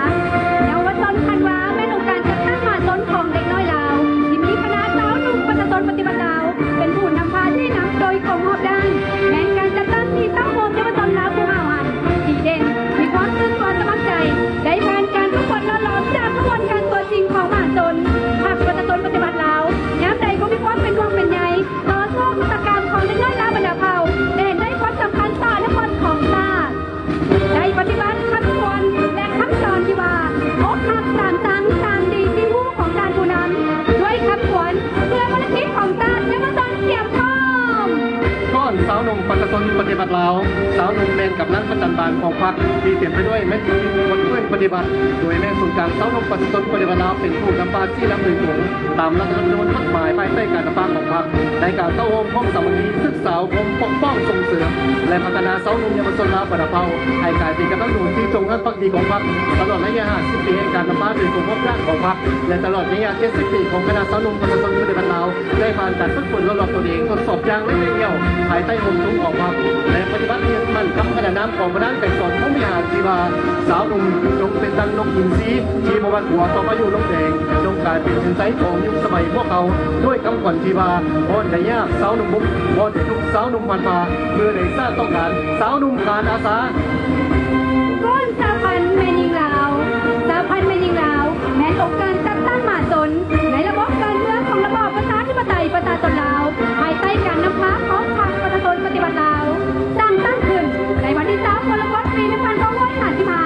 ເຍົາວະຊົນທັນວາແມ່ນອົງການຈັດຕັ້ງມະຫາຊົນຂອງເດັກນ້ອຍລາວ ທີ່ມີຄະນະຊາວໜຸ່ມປະຊາຊົນປະຕິວັດລາວ ເປັນຜູ້ນຳພາຊີ້ນຳໂດຍກົງຮອບດ້ານ, ແມ່ນການຈັດຕັ້ງທີ່ເຕົ້າໂຮມເຍົາວະຊົນລາວຜູ້ຫ້າວຫັນ, ດີເດັ່ນ, ມີຄວາມຊື່ນຊອນສະໝັກໃຈ, ໄດ້ຜ່ານການຝຶກຝົນຫຼໍ່ຫຼອມຈາກຂະບວນການຕົວຈິງຂອງມະຫາຊົນ, ພັກປະຊາຊົນປະຕິວັດລາວ, ຍາມໃດກໍມີຄວາມເປັນຫ່ວງເປັນໃຍ ຕໍ່ໂຊກຊະຕາກຳຂອງເດັກນ້ອຍລາວບັນດາເຜົ່າ ແລະ ເຫັນໃນຄວາມສຳຄັນຕໍ່ອະນາຄົດຂອງຊາດ, ໄດ້ປະຕິບັດຄຳຂວັນ ແລະ ຄຳສອນທີ່ວ່າ ອົກຮັກສາມຊັງ ຕາມດີທີ່ຮູ້ຂອງທ່ານຜູ້ນຳ ດ້ວຍຄຳຂວັນ ເພື່ອພາລະກິດຂອງຊາດ ເຍົາວະຊົນກຽມພ້ອມ. ກ້ອນຊາວໜຸ່ມປະຊາຊົນປະຕິວັດລາວ. ຊາວໜຸ່ມແມ່ນກຳລັງປະຈັນບານຂອງພັກ ທີ່ເຕັມໄປດ້ວຍແມ່ນຈິດຄົນເພື່ອປະຕິວັດ, ໂດຍແມ່ນສູນກາງຊາວໜຸ່ມປະຊາຊົນປະຕິວັດລາວ ເປັນຜູ້ນຳພາຊີ້ນຳໂດຍກົງ ຕາມລັດຖະທຳມະນູນ ກົດໝາຍ ພາຍໃຕ້ການນຳພາຂອງພັກ ໃນການເຕົ້າໂຮມຄວາມສາມັກຄີ, ສຶກສາອົບຮົມ, ປົກປ້ອງ, ສົ່ງເສີມ ແລະ ພັດທະນາຊາວໜຸ່ມເຍົາວະຊົນລາວບັນດາເຜົ່າ ໃຫ້ກາຍເປັນກຳລັງໜູນທີ່ຈົງຮັກພັກດີຂອງພັກ ຕະຫຼອດໄລຍະຫ້າສິບປີແຫ່ງການນຳພາໂດຍກົງຮອບດ້ານຂອງພັກ ແລະ ຕະຫຼອດໄລຍະເຈັດສິບປີຂອງຄະນະຊາວໜຸ່ມປະຊາຊົນປະຕິວັດລາວ ໄດ້ຜ່ານການຝຶກຝົນຫຼໍ່ຫຼອມຕົນເອງ ທົດສອບຢ່າງລະອຽດອ່ອນ ພາຍໃຕ້ຮົ່ມໂພງຂອງພັກ ແລະ ປະຕິບັດເຮັດໝັ້ນຄຳພັນທະນານາມຂອງປະທານໄກສອນ ພົມວິຫານ ທີ່ວ່າ ຊາວໜຸ່ມຈົ່ງເປັນດັ່ງນົກອິນຊີ ທີ່ບໍ່ຫວັ່ນກົວຕໍ່ພາຍຸລົມແຮງ, ຈົ່ງກາຍເປັນເປັນໃຈຂອງຍຸກສະໄໝພວກເຮົາ ດ້ວຍຄຳຂວັນທີ່ວ່າ ບ່ອນໃດຍາກຊາວໜຸ່ມບຸກ, ບ່ອນໃດທຸກຊາວໜຸ່ມພັນພາ, ເມື່ອໃດຊາດຕ້ອງການຊາວໜຸ່ມຂານອາສາ. ກ້ອນສະຫະພັນແມ່ຍິງລາວ. ສະຫະພັນແມ່ຍິງລາວ ແມ່ນອົງການຈັດຕັ້ງມະຫາຊົນ ໃນລະບົບການເມືອງຂອງລະບອບປະຊາທິປະໄຕປະຊາຊົນລາວ ພາຍໃຕ້ການນຳພາຂອງພັກປະຊາຊົນປະຕິວັດລາວ ສ້າງຕັ້ງຂຶ້ນໃນວັນທີຊາວ ກໍລະກົດ ປີໜຶ່ງພັນເກົ້າຮ້ອຍຫ້າສິບຫ້າ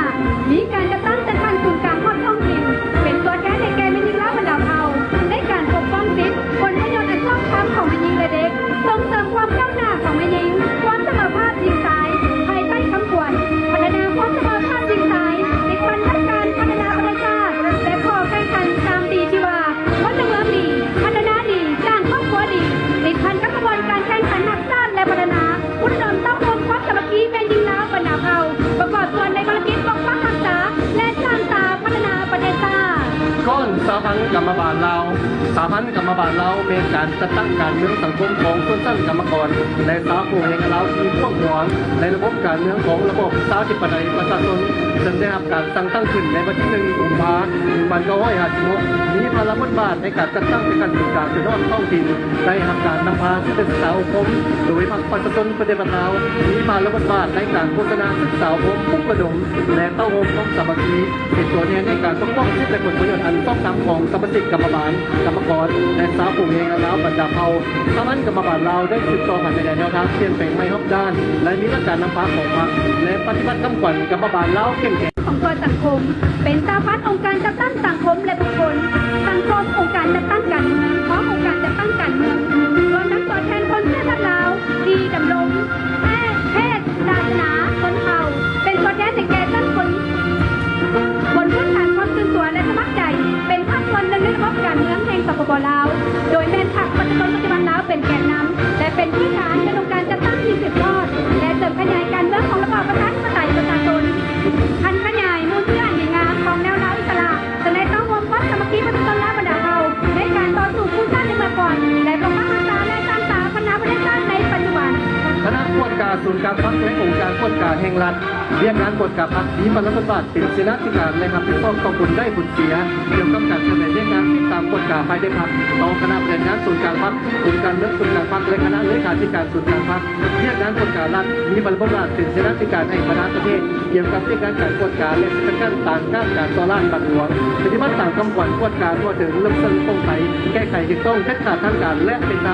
ມີການຈັດຕັ້ງແຕ່ຂັ້ນສູນກາງຮອດທ້ອງຖິ່ນ ເປັນຕົວແທນໃຫ້ແກ່ແມ່ຍິງລາວບັນດາເຜົ່າ ໃນການປົກປ້ອງສິດ ຜົນປະໂຫຍດອັນຊອບທຳຂອງແມ່ຍິງ ແລະ ເດັກ, ສົ່ງເສີມຄວາມກ້າວໜ້າຂອງແມ່ຍິງ, ຄວາມສະເໝີພາບຍິງຊາຍ ພາຍໃຕ້ຄຳຂວັນ ພັດທະນາຄວາມສະເໝີພາບຍິງຊາຍ ຕິດພັນກັບການພັດທະນາປະເທດຊາດ ແລະ ຂໍ້ແຂ່ງຂັນສາມດີ ທີ່ວ່າ ພົນລະເມືອງດີ, ພັດທະນາດີ, ສ້າງຄອບຄົວດີ ຕິດພັນກັບຂະບວນການແຂ່ງຂັນຮັກຊາດ ແລະ ພັດທະນາ ປຸກລະດົມເຕົ້າໂຮມຄວາມສາມັກຄີແມ່ຍິງລາວບັນດາເຜົ່າ ປະກອບສ່ວນໃນພາລະກິດປົກປັກຮັກສາ ແລະ ສ້າງສາພັດທະນາປະເທດຊາດ. ກ້ອນສະຫະພັນກຳມະບານລາວ. ສະຫະພັນກຳມະບານລາວ ແມ່ນການຈັດຕັ້ງການເມືອງສັງຄົມຂອງຊົນຊັ້ນກຳມະກອນ ແລະ ຊາວຜູ້ແຮງງານລາວທີ່ກວ້າງຂວາງໃນລະບົບການເມືອງຂອງລະບອບປະຊາທິປະໄຕປະຊາຊົນ, ເຊິ່ງໄດ້ຮັບການສ້າງຕັ້ງຂຶ້ນໃນວັນທີໜຶ່ງ ກຸມພາ ໜຶ່ງພັນເກົ້າຮ້ອຍຫ້າສິບຫົກ ມີພາລະບົດບາດໃນການຈັດຕັ້ງແຕ່ຂັ້ນສູນກາງຈົນຮອດທ້ອງຖິ່ນ, ໄດ້ຮັບການນຳພາເຮັດການສຶກສາອົບຮົມໂດຍພັກປະຊາຊົນປະຕິວັດລາວ, ມີພາລະບົດບາດໃນການໂຄສະນາ, ສຶກສາອົບຮົມ, ປຸກລະດົມ ແລະ ເຕົ້າໂຮມຄວາມສາມັກຄີ, ເປັນຕົວແທນໃນການປົກປ້ອງສິດ ແລະ ຜົນປະໂຫຍດອັນຊອບທຳຂອງສະມາຊິກກຳມະບານ, ກຳມະກອນ ແລະ ຊາວຜູ້ແຮງງານລາວບັນດາເຜົ່າ. ສະຫະພັນກຳມະບານລາວໄດ້ສືບຕໍ່ພັດທະນາແນວທາງປ່ຽນແປງໃໝ່ຮອບດ້ານ ແລະ ມີຫຼັກການນຳພາຂອງພັກ ແລະ ປະຕິບັດຄຳຂວັນກຳມະບານລາວເຂັ້ມແຂງ. ຂອງຕົວສັງຄົມ ເປັນສະຫະພັນອົງການຈັດຕັ້ງສັງຄົມ ແລະ ບຸກຄົນ, ສັງຄົມອົງການຈັດຕັ້ງການເມືອງ, ພ້ອມອົງການຈັດຕັ້ງການເມືອງ, ລວມທັງຕົວແທນຄົນເຊື້ອຊາດລາວທີ່ດຳ ກວດກາສູນກາງພັກ ແລະ ອົງການກວດກາແຫ່ງລັດ. ວຽກງານກວດກາພັກມີພາລະບົດບາດເປັນເສນາທິການ ແລະ ຮັບຜິດຊອບຕໍ່ຜົນໄດ້ຜົນເສຍ ກ່ຽວກັບການສຳເລັດວຽກງານຕິດຕາມກວດກາພາຍໃນພັກ ຕໍ່ຄະນະບໍລິຫານງານສູນກາງພັກ, ອົງການເມືອງສູນກາງພັກ ແລະ ຄະນະເລຂາທິການສູນກາງພັກ. ວຽກງານກວດກາລັດມີພາລະບົດບາດເປັນເສນາທິການໃຫ້ບັນດາປະເທດ ກ່ຽວກັບວຽກງານການກວດກາ ແລະ ສະກັດກັ້ນ ຕ້ານການສໍ້ລາດບັງຫຼວງ, ປະຕິບັດຕາມຄຳຂວັນກວດກາທົ່ວເຖິງ, ເລິກເຊິ່ງ, ໂປ່ງໃສ, ແກ້ໄຂຖືກຕ້ອງ, ເດັດຂາດ, ທາງການ ແລະ ເປັນທຳ.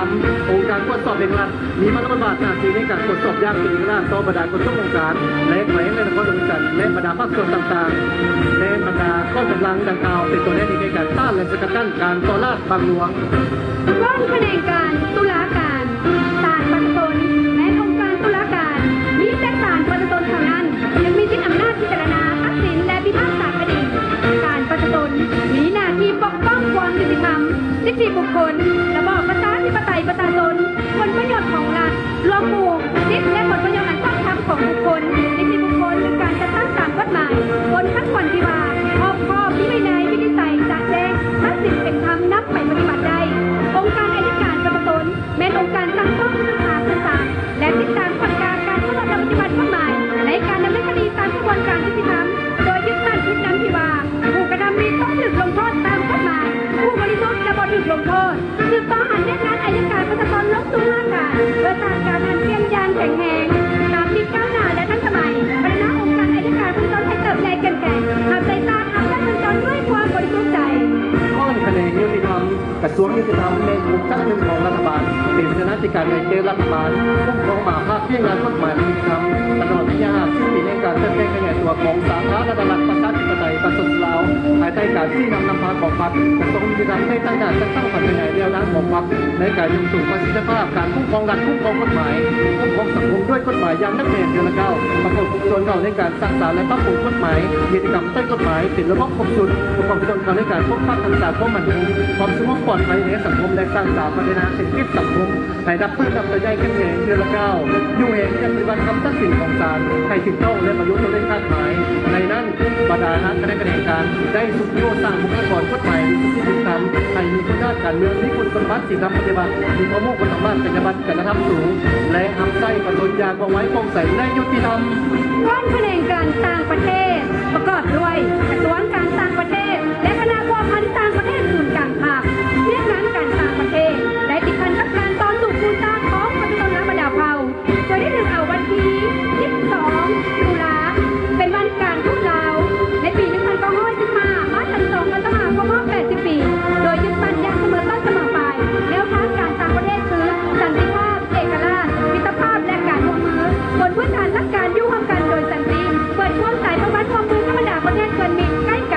ອົງການກວດສອບແຫ່ງລັດ ມີພາລະບົດບາດໜ້າທີ່ໃນການກວດສອບຢ່າງເປັນເອກະລາດຕໍ່ບັນດາກົດສົບອົງການ ແລະ ແຂວງ ແລະ ນະຄອນຫຼວງວຽງຈັນ ແລະ ບັນດາພາກສ່ວນຕ່າງໆ ແລະ ບັນດາກອງກຳລັງດັ່ງກ່າວ ເປັນຕົວແທນໃນການຕ້ານ ແລະ ສະກັດກັ້ນການສໍ້ລາດບັງຫຼວງ. ກ້ອນຂະແໜງການຕຸລາການ, ສານປະຊາຊົນ ແມ່ນອົງການຕຸລາການ ມີແຕ່ສານປະຊາຊົນເທົ່ານັ້ນ ຈຶ່ງມີສິດອຳນາດພິຈາລະນາ, ຕັດສິນ ແລະ ພິພາກສາຄະດີ. ສານປະຊາຊົນມີໜ້າທີ່ປົກປ້ອງຄວາມຍຸຕິທຳ, ສິດທິບຸກຄົນ, ລະບອບປະຊາທິປະໄຕປະຊາຊົນ, ຜົນປະໂຫຍດຂອງລັດ, ລວມໝູ່, ສິດ ແລະ ຜົນປະໂຫຍດອັນຊອບທຳຂອງບຸກຄົນ, ສິດທິບຸກຄົນ ຫຼື ການຈັດຕັ້ງຕາມກົດໝາຍ, ບົນຄຳຂວັນທີ່ວ່າ ຮອບຄອບ, ມີວິໄນ, ວິນິດໄຈ, ຈະແຈ້ງ, ຕັດສິນເປັນທຳ, ນຳໄປປະຕິບັດໄດ້. ອົງການໄອຍະການປະຊາຊົນ ແມ່ນອົງການສັ່ງຟ້ອງ, ສືບຫາ, ປຶກສາ ແລະ ຕິດຕາມກວດກາການປະຕິບັດກົດໝາຍ ໃນການດຳເນີນຄະດີຕາມຂະບວນການຍຸຕິທຳ ໂດຍຍຶດໝັ້ນຈຸດນຳທີ່ວ່າ ຜູ້ກະທຳຜິດຕ້ອງຖືກລົງໂທດຕາມກົດໝາຍ, ຜູ້ບໍລິສຸດຈະບໍ່ຖືກລົງໂທດ. ສືບຕໍ່ຫັນວຽກງານໄອຍະການປະຊາຊົນລົງສູ່ຮາກການ ເພື່ອສ້າງການຫັນປ່ຽນຢ່າງແຂງແຮງ, ຕາມທິດກ້າວໜ້າ ແລະ ທັນສະໄໝ, ພັດທະນາອົງການໄອຍະການປະຊາຊົນໃຫ້ເຕີບໃຫຍ່ເຂັ້ມແຂງ, ຮັບໃຊ້ຊາດ, ຮັບປະຊາຊົນດ້ວຍຄວາມບໍລິສຸດໃຈ. ກ້ອນຂະແໜງຍຸຕິທຳ ກະຊວງຍຸຕິທຳແມ່ນອົງຈັກໜຶ່ງຂອງລັດຖະບານ, ເປັນເສນາທິການໃຫຍ່ແກ່ລັດຖະບານ, ຄຸ້ມຄອງມະຫາພາກວຽກງານກົດໝາຍຍຸຕິທຳ. ຕະຫຼອດໄລຍະຫ້າສິບປີແຫ່ງການເຕີບໃຫຍ່ຂະຫຍາຍຕົວຂອງສາທາລະນະລັດ ປະຊາທິປະໄຕ ປະຊາຊົນລາວ, ພາຍໃຕ້ການຊີ້ນຳນຳພາຂອງພັກ, ກະຊວງຍຸຕິທຳໄດ້ຕັ້ງໜ້າຈັດຕັ້ງຜັນຂະຫຍາຍແນວທາງຂອງພັກ ໃນການຍົກສູງປະສິດທິພາບການຄຸ້ມຄອງລັດ, ຄຸ້ມຄອງກົດໝາຍ, ຄຸ້ມຄອງສັງຄົມດ້ວຍກົດໝາຍຢ່າງໜັກແໜ້ນເທື່ອລະກ້າວ, ປະກອບຄົບສ່ວນເຂົ້າໃນການ ສ້າງສາ ແລະ ປັບປຸງກົດໝາຍ, ວຽກງານຕ່ອຍກົດໝາຍ, ເປັນລະບົບຄົບຊຸດ, ປະກອບສ່ວນເຂົ້າໃນການປົກປັກຮັກສາຄວາມໝັ້ນຄົງ, ຄວາມສະຫງົບປອດໄພໃນສັງຄົມ ແລະ ສ້າງສາພັດທະນາເສດຖະກິດສັງຄົມໃຫ້ນັບມື້ນັບໃຫຍ່ເຂັ້ມແຂງເທື່ອລະກ້າວ, ຍູ້ແຮງການປະຕິບັດຄຳຕັດສິນຂອງສານໃຫ້ຖືກຕ້ອງ ແລະ ປະໂຫຍດຕໍ່ເລດຄາດໝາຍ. ໃນນັ້ນ, ບັນດາຄະນະຂະແໜງການໄດ້ຊຸກຍູ້ສ້າງບຸກຄະລາກອນກົດໝາຍ ແລະ ສິດທິເປັນທຳ ໃຫ້ມີຄຸນນະພາບການເມືອງ, ມີຄຸນສົມບັດສິນທຳປະຕິບັດ, ມີຄວາມຮູ້ຄຸນສຳມາດ, ຈັນຍະບັດ, ຈະນະທຳສູງ ແລະ ຮັບໃຊ້ປະຊາຊົນຢ່າງວ່ອງໄວ, ໂປ່ງໃສ ແລະ ຍຸຕິທຳ. ກ້ອນຂະແໜງການຕ່າງປະເທດ ປະກອບດ້ວຍ ກະຊວງການຕ່າງປະເທດ ແລະ ຄະນະພົວພັນຕ່າງປະເທດສູນກາງພັກ. ວຽກງານການຕ່າງປະເທດໄດ້ຕິດພັນກັບການຕໍ່ສູ້ກູ້ຊາດຂອງປະຊາຊົນລາວບັນດາເຜົ່າ ໂດຍໄດ້ຖືກເອົາວັນທີສິບສອງ ຕຸລາ ເປັນວັນການທູດລາວ ໃນປີໜຶ່ງພັນເກົ້າຮ້ອຍສິບຫ້າ ມາທັນສອງພັນຊາວຫ້າ ຄົບຮອບແປດສິບປີ ໂດຍຍຶດໝັ້ນຢ່າງສະເໝີຕົ້ນສະເໝີປາຍ ແນວທາງການຕ່າງປະເທດຄື ສັນຕິພາບ, ເອກະລາດ, ມິດຕະພາບ ແລະ ການຮ່ວມມື ບົນພື້ນຖານຫຼັກການຢູ່ຮ່ວມກັນໂດຍສັນຕິ, ເປີດກວ້າງສາຍພົວພັນຮ່ວມມືກັບບັນດາປະເທດເພື່ອນມິດໃກ້ໄກ.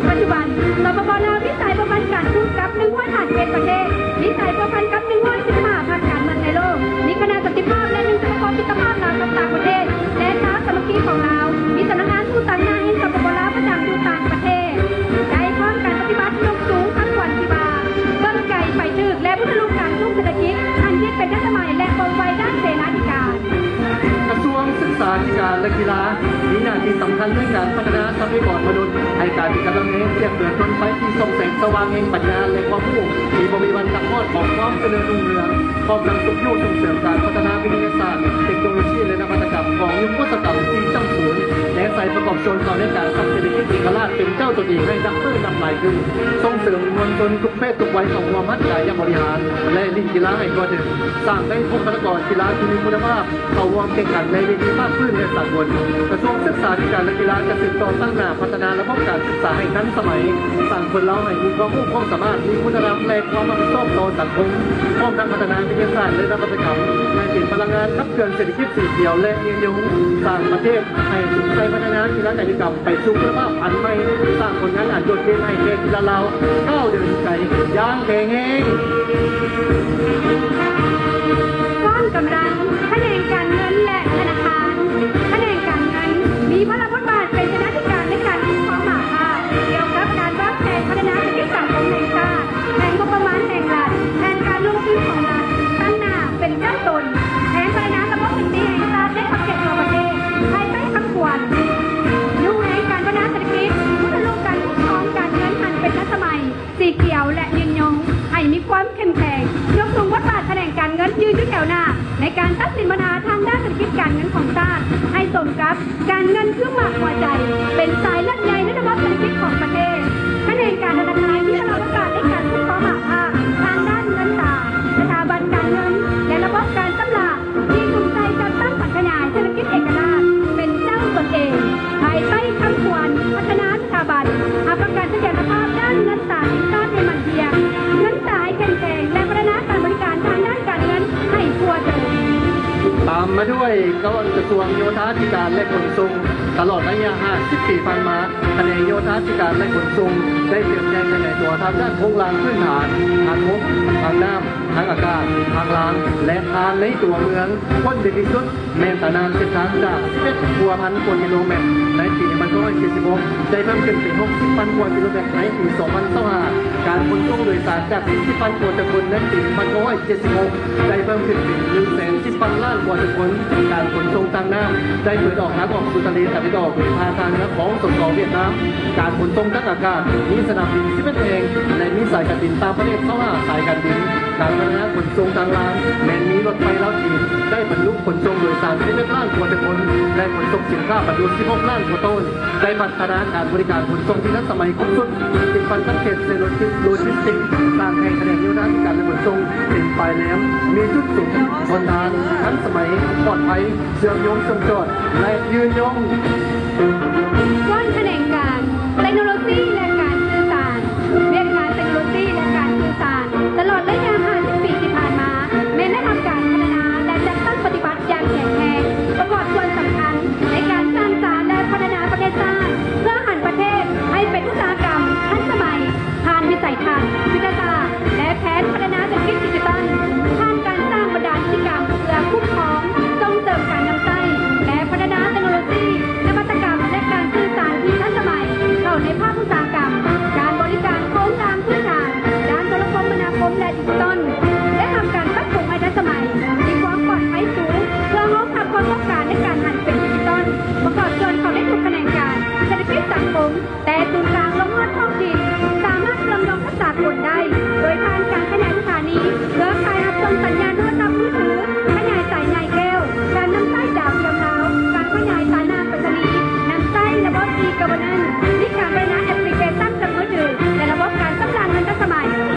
ປັດຈຸບັນ ສປປ ລາວ ມີສາຍພົວພັນການທູດກັບໜຶ່ງຮ້ອຍຫ້າສິບເອັດປະເທດ, ມີສາຍພົວພັນກັບໜຶ່ງຮ້ອຍສິບຫ້າພັກການເມືອງໃນໂລກ, ມີຄະນະສັນຕິພາບ ແລະ ໜຶ່ງສະມາຄົມມິດຕະພາບລາວກັບຕ່າງປະເທດ ແລະ ຊາວສາມັກຄີຂອງລາວ, ມີສຳນັກງານຜູ້ຕາງໜ້າແຫ່ງ ສປປ ລາວ ປະຈຳຢູ່ຕ່າງປະເທດ. ໄດ້ພ້ອມກັນປະຕິບັດຍົກສູງຄຳຂວັນທີ່ວ່າ ເບິ່ງໄກໄປຖືກ ແລະ ພຸດທະລຸການຊຸກເສດຖະກິດອັນຄິດເປັນທັນສະໄໝ ແລະ ວ່ອງໄວດ້ານເສນາທິການ. ກະຊວງສຶກສາທິການ ແລະ ກິລາ ມີໜ້າທີ່ສຳຄັນໃນການພັດທະນາຊັບພະຍາກອນມະນຸດ ໃຫ້ກາຍເປັນກຳລັງແຮງ ເປັນເຄື່ອງຍົນໄຟທີ່ສ່ອງແສງສະຫວ່າງແຫ່ງປັນຍາ ແລະ ຄວາມຮູ້ ທີ່ບໍ່ມີວັນຕັດຮອດຂອງຄວາມຈະເລີນຮຸ່ງເຮືອງ, ພ້ອມທັງຊຸກຍູ້ສົ່ງເສີມການພັດທະນາວິທະຍາສາດ, ເຕັກໂນໂລຊີ ແລະ ນະວັດຕະກຳຂອງຍຸກໂຄສະກັມສີ່ຈຸດສູນ ແລະ ໃສ່ປະກອບສ່ວນເຂົ້າໃນການສ້າງເສດຖະກິດເອກະລາດເປັນເຈົ້າຕົນເອງໃຫ້ນັບມື້ນັບຫຼາຍຂຶ້ນ, ສົ່ງເສີມມວນຊົນທຸກເພດທຸກໄວເຂົ້າຮ່ວມຮັບກາຍະບໍລິຫານ ແລະ ຫຼິ້ນກິລາໃຫ້ທົ່ວເຖິງ, ສ້າງໄດ້ບຸກຄະລາກອນກິລາທີ່ມີຄຸນນະພາບ ເຂົ້າຮ່ວມແຂ່ງຂັນໃນເວທີພາກພື້ນ ແລະ ສາກົນ. ກະຊວງສຶກສາທິການ ແລະ ກິລາຈະສືບຕໍ່ຕັ້ງໜ້າພັດທະນາລະບົບການສຶກສາໃຫ້ທັນສະໄໝ, ສ້າງຄົນລາວໃຫ້ມີຄວາມຮູ້ຄວາມສາມາດ, ມີຄຸນນະທຳ ແລະ ຄວາມຮັບຜິດຊອບຕໍ່ສັງຄົມ, ພ້ອມທັງພັດທະນາວິທະຍາສາດ ແລະ ນະວັດຕະກຳໃຫ້ເປັນພະລັງງານຂັບເຄື່ອນເສດຖະກິດສີຂຽວ ແລະ ຍືນຍົງ, ສ້າງປະເທດໃຫ້ສຸກໃສ່ພັດທະນາກິລາກາຍກຳໄປສູ່ຄຸນນະພາບອັນໃໝ່, ສ້າງຜົນງານອັນໂດດເດັ່ນໃຫ້ແກ່ກິລາລາວ ກ້າວເດີນໄກຢ່າງແຂງແຮງ. ກ້ອນກຳລັງ ຂະແໜງການເງິນ ແລະ ທະນາຄານ. ຂະແໜງການເງິນມີພາລະບົດບາດເປັນເສນາທິການໃນການຄຸ້ມຄອງມະຫາພາກ ກ່ຽວກັບການວາງແຜນພັດທະນາເສດຖະກິດສັງຄົມແຫ່ງຊາດ, ແຜນງົບປະມານແຫ່ງລັດ, ແຜນການລົງທຶນຂອງລັດ, ຕັ້ງໜ້າເປັນເຈົ້າຕົນ, ແຜນພັດທະນາລະບົບເສດຖະກິດແຫ່ງຊາດໃນຂອບເຂດທົ່ວປະເທດ, ພາຍໃຕ້ຄຳຂວັນ ຍູ້ແຮງການພັດທະນາເສດຖະກິດ, ພຸດທະລຸການຄຸ້ມຄອງການເງິນອັນເປັນທັນສະໄໝ, ສີຂຽວ ແລະ ຍືນຍົງ ໃຫ້ມີຄວາມເຂັ້ມແຂງ, ຍົກສູງບົດບາດຂະແໜງການເງິນຢືນຢູ່ແຖວໜ້າ, ໃນການຕັດສິນບັນຫາທາງດ້ານເສດຖະກິດການເງິນຂອງຊາດ ໃຫ້ສົມກັບການເງິນຄືໝາກຫົວໃຈ ເປັນສາຍເລືອດໃຫຍ່ໃນລະບົບເສດຖະກິດຂອງປະເທດ. ຂະແໜງການທະນາຄານມີພາລະບົດບາດໃນການຄຸ້ມຄອງມະຫາພາກທາງດ້ານເງິນຕາ, ສະຖາບັນການເງິນ ແລະ ລະບົບການຊຳລະ ທີ່ສຸມໃສ່ຈັດຕັ້ງຜັນຂະຫຍາຍເສດຖະກິດເອກະລາດເປັນເຈົ້າຕົນເອງ ພາຍໃຕ້ຄຳຂວັນພັດທະນາສະຖາບັນ, ຮັບປະກັນສະຖຽນລະພາບດ້ານເງິນຕາແຫ່ງຊາດໃຫ້ໝັ້ນທ່ຽງ, ເງິນຕາໃຫ້ເຂັ້ມແຂງ ແລະ ພັດທະນາການບໍລິການທາງດ້ານການເງິນໃຫ້ທົ່ວເຖິງ. ຕາມມາດ້ວຍກະຊວງໂຍທາທິການ ແລະ ຂົນສົ່ງ. ຕະຫຼອດໄລຍະຫ້າສິບປີຜ່ານມາ, ຂະແໜງໂຍທາທິການ ແລະ ຂົນສົ່ງ ໄດ້ເຕີບໃຫຍ່ຂະຫຍາຍຕົວທາງດ້ານໂຄງລ່າງພື້ນຖານ, ທາງບົກ, ທາງນ້ຳ, ທາງອາກາດ, ທາງລາງ ແລະ ທາງໃນຕົວເມືອງ. ພົ້ນເດັ່ນທີ່ສຸດ ແມ່ນຕາໜ່າງເສັ້ນທາງຈາກສິບເອັດກວ່າພັນກວ່າກິໂລແມັດໃນປີໜຶ່ງພັນເກົ້າຮ້ອຍເຈັດສິບຫົກ ໄດ້ເພີ່ມຂຶ້ນເປັນຫົກສິບພັນກວ່າກິໂລແມັດໃນປີສອງພັນຊາວຫ້າ, ການຂົນສົ່ງໂດຍສານຈາກສີ່ສິບພັນກວ່າຕົວຄົນໃນປີໜຶ່ງພັນເກົ້າຮ້ອຍເຈັດສິບຫົກ ໄດ້ເພີ່ມຂຶ້ນເປັນໜຶ່ງແສນສິບພັນລ້ານກວ່າຕົວຄົນ, ການຂົນສົ່ງທາງນ້ຳໄດ້ເປີດອອກທາງອອກສູ່ທະເລຕາເວັນອອກໂດຍຜ່ານທ່າເຮືອຂອງ ສສ ຫວຽດນາມ, ການຂົນສົ່ງທາງອາກາດມີສະໜາມບິນສິບເອັດແຫ່ງ ແລະ ມີສາຍການບິນຕ່າງປະເທດຊາວຫ້າສາຍການບິນ. ການພັດທະນາຂົນສົ່ງທາງລາງແມ່ນມີລົດໄຟລາວຈີນໄດ້ບັນທຸຂົນສົ່ງໂດຍສານສິບເອັດລ້ານກວ່າໂຕ ແລະ ຂົນສົ່ງສິນຄ້າບັນທຸສິບຫົກລ້ານກວ່າໂຕ, ໄດ້ພັດທະນາການບໍລິການຂົນສົ່ງທີ່ທັນສະໄໝຄົບຊຸດ, ຕິດພັນກັບເຂດເຊໂລຈິສຕິກ, ສ້າງໃຫ້ຂະແໜງໂຍທາທິການ ແລະ ຂົນສົ່ງເປັນປາຍແຫຼມ, ມີຈຸດສຸມທົນທານ, ທັນສະໄໝ, ປອດໄພ, ເຊື່ອມໂຍງເຊື່ອມຈອດ ແລະ ຍືນຍົງ. ສ່ວນຂະແໜງການເຕັກໂນໂລຊີ ແລະ ການສື່ສານ, ວຽກງານເຕັກໂນໂລຊີ ແລະ ການສື່ສານ ຕະຫຼອດໄລຍະຫ້າສິບປີທີ່ຜ່ານມາ ແມ່ນໄດ້ຮັບການພັດທະນາ ແລະ ຈັດຕັ້ງປະຕິບັດຢ່າງແຂງແຮງ, ປະກອບສ່ວນສຳຄັນໃນການສ້າງສານ ແລະ ພັດທະນາປະເທດຊາດ ເພື່ອຫັນປະເທດໃຫ້ເປັນອຸດສາຫະກຳທັນສະໄໝ ຜ່ານວິໄສທັດ, ຍຸດທະສາດ ແລະ ແຜນພັດທະນາເສດຖະກິດດິຈິຕອນ, ຜ່ານການສ້າງບັນດານິຕິກຳເພື່ອຄຸ້ມຄອງ, ສົ່ງເສີມການນຳໃຊ້ ແລະ ພັດທະນາເຕັກໂນໂລຊີ, ນະວັດຕະກຳ ແລະ ການສື່ສານທີ່ທັນສະໄໝເຂົ້າໃນພາກອຸດສາຫະກຳ, ການບໍລິການໂຄງລ່າງພື້ນຖານດ້ານໂທລະຄົມມະນາຄົມ ແລະ ດິຈິຕອນ, ໄດ້ຮັບການປັບປຸງໃຫ້ທັນສະໄໝ, ມີຄວາມປອດໄພສູງ ເພື່ອຮອງຮັບຄວາມຕ້ອງການໃນການຫັນເປັນດິຈິຕອນ, ປະກອບສ່ວນເຂົ້າໃນທຸກຂະແໜງການເສດຖະກິດສັງຄົມ. ແຕ່ສູນກາງລົງຮອດທ້ອງຖິ່ນ ສາມາດເຊື່ອມໂຍງກັບສາກົນໄດ້ ໂດຍຜ່ານການຂະຫຍາຍສະຖານີເຄືອຂ່າຍຮັບສົ່ງສັນຍານໂທລະສັບມືຖື, ຂະຫຍາຍສາຍໃຍແກ້ວ, ການນຳໃຊ້ດາວທຽມລາວ, ການຂະຫຍາຍສານາໄປສະນີ, ນຳໃຊ້ລະບົບ e-governance, ມີການພັດທະນາແອັບພລິເຄຊັນກັບມືຖື ແລະ ລະບົບການຊຳລະເງິນທັນສະໄໝ,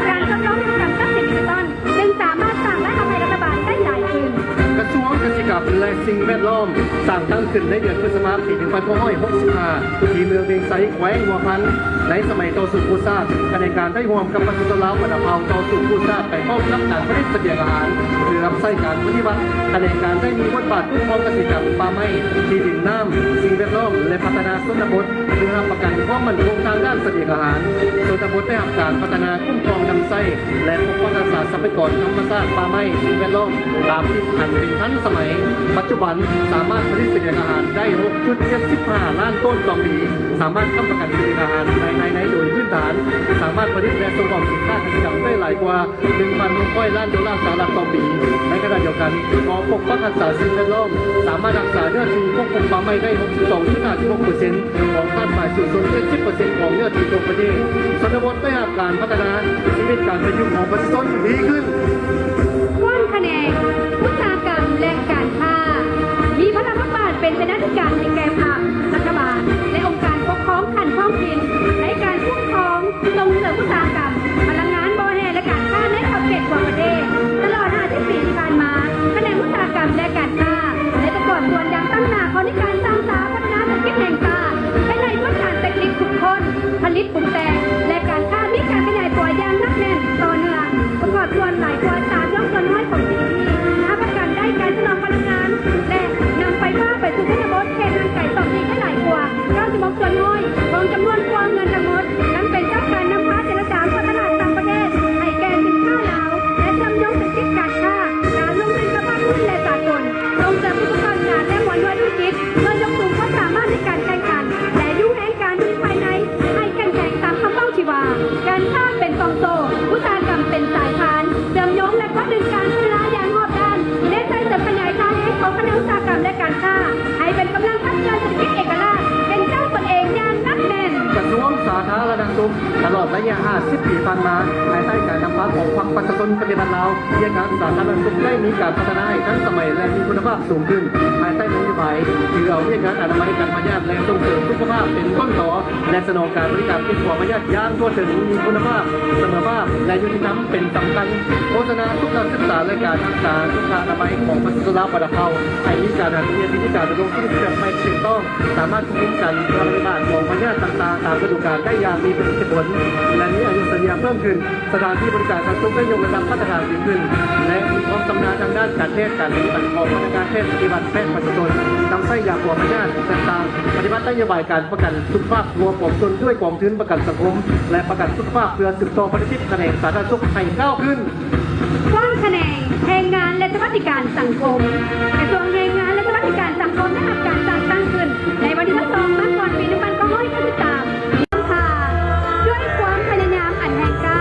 ການທົດລອງທຳການຊັບສິນດິຈິຕອນ ຈຶ່ງສາມາດສ້າງລາຍຮັບໃຫ້ລັດຖະບານໄດ້ຫຼາຍຂຶ້ນ. ກະຊວງກະສິກຳ ແລະ ສິ່ງແວດລ້ອມ ສ້າງຕັ້ງຂຶ້ນໃນເດືອນພຶດສະພາ ປີໜຶ່ງພັນເກົ້າຮ້ອຍຫົກສິບຫ້າ ທີ່ເມືອງວຽງໄຊ ແຂວງຫົວພັນ. ໃນສະໄໝຕໍ່ສູ້ກູ້ຊາດ, ຂະແໜງການໄດ້ຮ່ວມກັບປະຊາຊົນລາວບັນດາເຜົ່າຕໍ່ສູ້ກູ້ຊາດ ໄປພ້ອມກັບການຜະລິດສະບຽງອາຫານ ເພື່ອຮັບໃຊ້ການປະຕິວັດ. ຂະແໜງການໄດ້ມີບົດບາດຄຸ້ມຄອງກະສິກຳ, ປ່າໄມ້, ທີ່ດິນ, ນ້ຳ, ສິ່ງແວດລ້ອມ ແລະ ພັດທະນາຊົນນະບົດ ເພື່ອຮັບປະກັນຄວາມໝັ້ນຄົງທາງດ້ານສະບຽງອາຫານ. ຊົນນະບົດໄດ້ຮັບການພັດທະນາ, ຄຸ້ມຄອງນຳໃຊ້ ແລະ ປົກປັກຮັກສາຊັບພະຍາກອນທຳມະຊາດ, ປ່າໄມ້, ສິ່ງແວດລ້ອມ ຕາມທີ່ທັນເປັນທັນສະໄໝ. ປັດຈຸບັນສາມາດຜະລິດສະບຽງອາຫານໄດ້ ຫົກຈຸດເຈັດສິບຫ້າລ້ານໂຕນຕໍ່ປີ, ສາມາດຄ້ຳປະກັນສະບຽງອາຫານໃນພາຍໃນໂດຍພື້ນຖານ, ສາມາດຜະລິດ ແລະ ສົ່ງອອກສິນຄ້າກະສິກຳໄດ້ຫຼາຍກວ່າ ໜຶ່ງພັນຫົກຮ້ອຍລ້ານໂດລາສະຫະລັດຕໍ່ປີ. ໃນຂະນະດຽວກັນ, ກໍປົກປັກຮັກສາສິ່ງແວດລ້ອມ, ສາມາດຮັກສາເນື້ອທີ່ປົກຄຸມປ່າໄມ້ໄດ້ ຫົກສິບສອງຈຸດຫ້າສິບຫົກເປີເຊັນ ຂອງທາດໝາຍສູງສຸດ ເຈັດສິບເປີເຊັນ ຂອງເນື້ອທີ່ທົ່ວປະເທດ. ຊົນນະບົດໄດ້ຮັບການພັດທະນາ, ຊີວິດການເປັນຢູ່ຂອງປະຊາຊົນດີຂຶ້ນ. ສ່ວນຂະແໜງອຸດສາຫະກຳ ແລະ ການຄ້າ ມີພາລະບົດບາດເປັນເສນາທິການໃຫ້ແກ່ພັກ, ລັດຖະບານ ແລະ ອົງການປົກຄອງຂັ້ນທ້ອງຖິ່ນ ໃນການຄຸ້ມຄອງ, ສົ່ງເສີມອຸດສາຫະກຳ, ພະລັງງານ, ບໍ່ແຮ່ ແລະ ການຄ້າໃນຂອບເຂດທົ່ວປະເທດ. ຕະຫຼອດຫ້າສິບປີທີ່ຜ່ານມາ, ຂະແໜງອຸດສາຫະກຳ ແລະ ການຄ້າ ໄດ້ປະກອບສ່ວນຢ່າງຕັ້ງໜ້າເຂົ້າໃນການສ້າງສາພັດທະນາເສດຖະກິດແຫ່ງຊາດ ພາຍໃນໂຄງການເຕັກນິກຂຸດຄົ້ນ, ຜະລິດປຸງແຕ່ງ ແລະ ການຄ້າມີການຂະຫຍາຍຕົວຢ່າງໜັກແໜ້ນຕໍ່ເນື່ອງ, ປະກອບສ່ວນຫຼາຍກວ່າສາມຮ້ອຍສ່ວນຮ້ອຍຂອງ ຈີດີພີ, ຮັບປະກັນໄດ້ການສະໜອງພະລັງງານ ແລະ ນຳໄຟຟ້າໄປສູ່ຊົນນະບົດເຂດຫ່າງໄກສອງປີໄດ້ຫຼາຍກວ່າເກົ້າສິບຫົກສ່ວນຮ້ອຍຂອງຈຳນວນຄລັວເຮືອນທັງໝົດ, ທັງເປັນເຈົ້າການນຳພາເຈລະຈາເປີດຕະຫຼາດຕ່າງປະເທດໃຫ້ແກ່ສິນຄ້າລາວ ແລະ ເຊື່ອມໂຍງເສດຖະກິດການຄ້າ, ການລົງທຶນກັບພາກພື້ນ ແລະ ສາກົນ, ສົ່ງເສີມຜູ້ປະກອບການ ແລະ ຫົວໜ່ວຍທຸລະກິດ ເພື່ອຍົກສູງຄວາມສາມາດໃນການແຂ່ງຂັນ ແລະ ຢູ່ແຮງການຜະລິດພາຍໃນໃຫ້ເຂັ້ມແຂງຕາມຄຳເວົ້າທີ່ວ່າ ການຄ້າເປັນປ່ອງໂສ້, ອຸດສາຫະກຳເປັນສາຍພານ ເຊື່ອມໂຍງ ແລະ ເກາະດຶງການພັດທະນາຢ່າງຮອບດ້ານ, ເນັ້ນໃສ່ເສີມຂະຫຍາຍທ່າແຮງຂອງຂະແໜງອຸດສາຫະກຳ ແລະ ການຄ້າ ໃຫ້ເປັນກຳລັງຂັບເຄື່ອນເສດຖະກິດເອກະລາດ, ເປັນເຈົ້າຕົນເອງຢ່າງໜັກແໜ້ນ. ກະຊວງສາທາລະນະສຸກ ຕະຫຼອດໄລຍະຫ້າສິບປີຜ່ານມາ, ພາຍໃຕ້ການນຳພາຂອງພັກ ປະຊາຊົນປະເທດລາວ, ວຽກງານສາທາລະນະສຸກໄດ້ມີການພັດທະນາໃຫ້ທັນສະໄໝ ແລະ ມີຄຸນນະພາບສູງຂຶ້ນ ພາຍໃຕ້ນະໂຍບາຍຖືເອົາວຽກງານອະນາໄມການພະຍາດ ແລະ ສົ່ງເສີມສຸຂະພາບເປັນຕົ້ນຕໍ ແລະ ສະໜອງການບໍລິການເປັນຂອງພະຍາດຢ່າງທົ່ວເຖິງ, ມີຄຸນນະພາບ, ສະເໝີພາບ ແລະ ຍຸຕິທຳເປັນສຳຄັນ. ໂຄສະນາສຸຂະສຶກສາ ແລະ ການຮັກສາສຸຂະອະນາໄມຂອງປະຊາຊົນລາວບັນດາເຜົ່າ ໃຫ້ມີການຫັນປ່ຽນວິທີການດຳລົງຊີວິດແບບໃໝ່ທີ່ຖືກຕ້ອງ, ສາມາດຄວບຄຸມການແຜ່ລະບາດຂອງພະຍາດຕ່າງໆຕາມລະດູການໄດ້ຢ່າງມີປະສິດທິຜົນ ແລະ ມີອາຍຸໄສຍາເພີ່ມຂຶ້ນ. ສະຖານທີ່ບໍລິການສັນຕິສຸກໄດ້ຍົກລະດັບມາດຕະຖານສູງຂຶ້ນ ແລະ ມີຄວາມຊຳນານທາງດ້ານການແພດ, ການປະຕິບັດຂອງພະນັກງານແພດ, ປະຕິບັດແພດປະຊາຊົນ, ນຳໃຊ້ຢາປົວພະຍາດຕ່າງໆ, ປະຕິບັດນະໂຍບາຍການປະກັນສຸຂະພາບຄົວປວງຊົນດ້ວຍກອງທຶນປະກັນສັງຄົມ ແລະ ປະກັນສຸຂະພາບ ເພື່ອສືບຕໍ່ພັນທະກິດຂະແໜງສາທາລະນະສຸກໃຫ້ກ້າວຂຶ້ນ. ການຂະແໜງແຮງງານ ແລະ ສະຫວັດດີການສັງຄົມ, ກະຊວງແຮງງານ ແລະ ສະຫວັດດີການສັງຄົມ ໄດ້ຮັບການຈັດຕັ້ງຂຶ້ນໃນວັນທີຊາວສອງ ມັງກອນ ປີໜຶ່ງພັນເກົ້າຮ້ອຍເກົ້າສິບສາມ. ນຳພາດ້ວຍຄວາມພະຍາຍາມອັນແຮງກ້າ,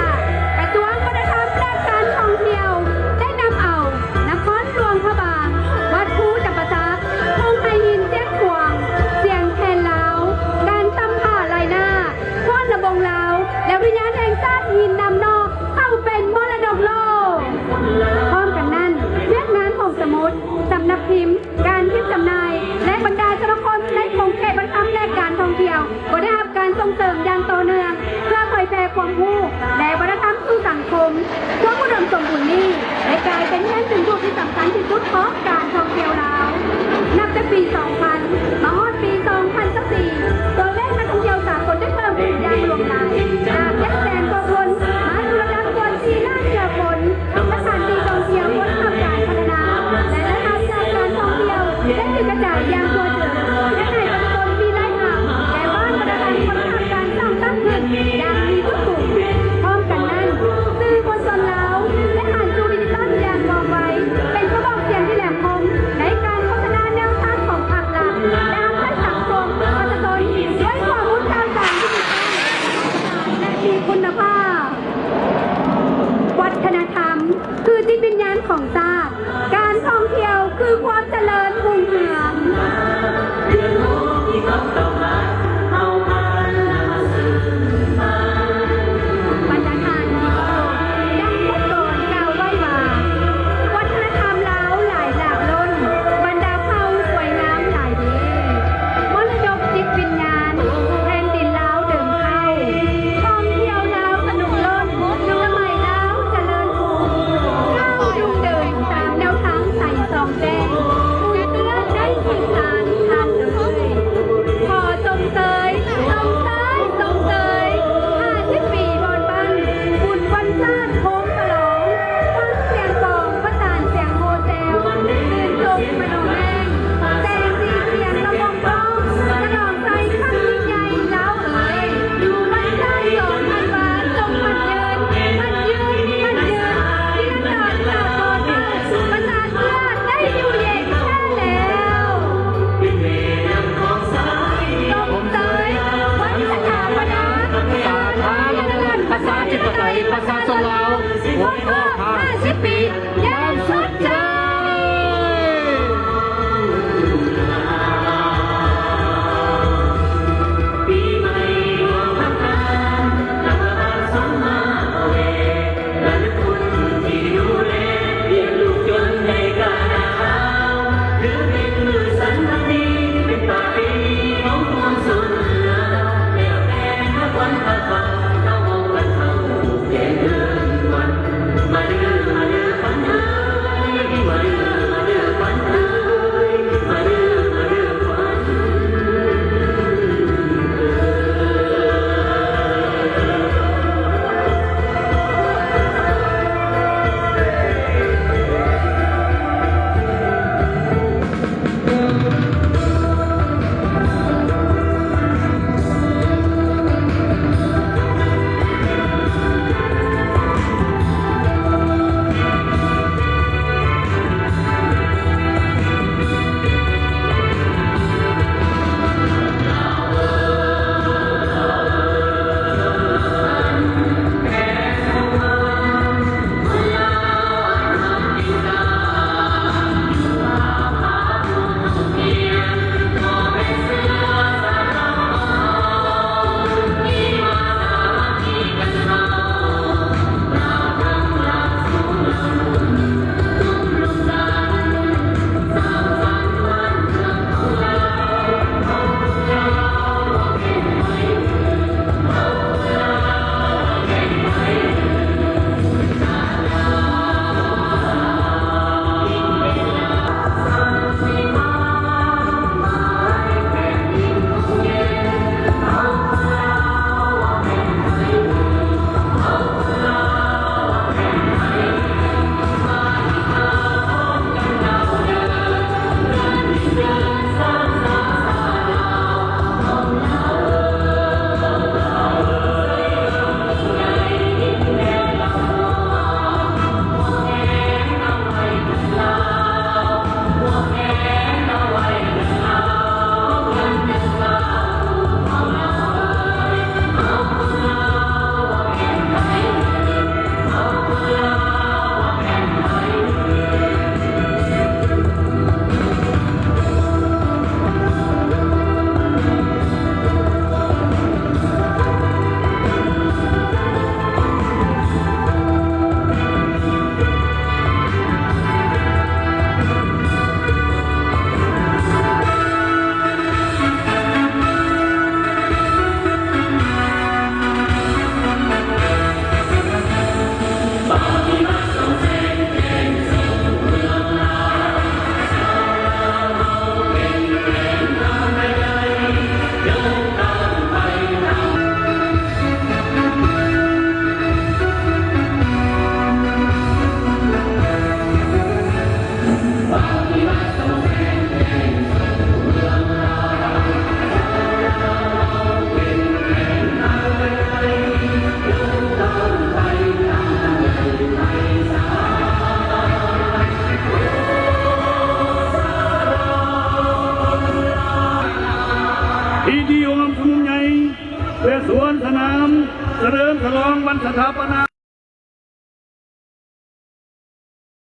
ກະຊວງວັດທະນະທຳ ແລະ ການທ່ອງທ່ຽວ ໄດ້ນຳເອົານະຄອນຫຼວງພະບາງ, ວັດພູຈຳປາສັກ, ທົ່ງໄຫຫີນຊຽງຂວາງ, ຊຽງແຄນລາວ, ການຕຳຜາລາຍນາ, ຟ້ອນລຳວົງລາວ ແລະ ອຸທະຍານແຫ່ງຊາດຫີນນ້ຳນອກ ເຂົ້າເປັນມໍລະດົກໂລກ. ພ້ອມກັນນັ້ນ, ວຽກງານຫ້ອງສະໝຸດ, ສຳນັກພິມ, ການພິມຈຳໜ່າຍ ແລະ ບັນດາສະມາຄົມໃນຂົງເຂດວັດທະນະທຳ ແລະ ການທ່ອງທ່ຽວ ກໍໄດ້ຮັບການສົ່ງເສີມຢ່າງຕໍ່ເນື່ອງ ເພື່ອເຜີຍແຜ່ຄວາມຮູ້ ແລະ ວັດທະນະທຳສູ່ສັງຄົມ. ຄວາມອຸດົມສົມບູນນີ້ ໄດ້ກາຍເປັນແຮງດຶງດູດທີ່ສຳຄັນທີ່ສຸດຂອງການທ່ອງທ່ຽວລາວ. ນັບແຕ່ປີສອງພັນ ມາຮອດປີສອງພັນຊາວສີ່ ຕົວເລກນັກທ່ອງທ່ຽວສາກົນໄດ້ເພີ່ມຂຶ້ນຢ່າງຫຼວງຫຼາຍ ຈາກເຈັດແສນກວ່າຄົນ ມາສູ່ລະດັບກວ່າສີ່ລ້ານກວ່າຄົນ. ສະຖານທີ່ທ່ອງທ່ຽວຄວນຮັບການພັດທະນາ ແລະ ລາຍຮັບຈາກການທ່ອງທ່ຽວໄດ້ຖືກກະຈາຍຢ່າງທົ່ວເຖິງ, ເຮັດໃຫ້ປະຊາຊົນມີລາຍຮັບ ແລະ ບ້ານວັດທະນະທຳຄວນຮັບການສ້າງຕັ້ງຂຶ້ນຢ່າງມີຈຸດການ. ພ້ອມກັນນັ້ນ, ສື່ມວນຊົນລາວໄດ້ຫັນສູ່ດິຈິຕອນຢ່າງວ່ອງໄວ, ເປັນກະບອກສຽງທີ່ແຫຼມຄໍ. ວັນສະຖາປະນາ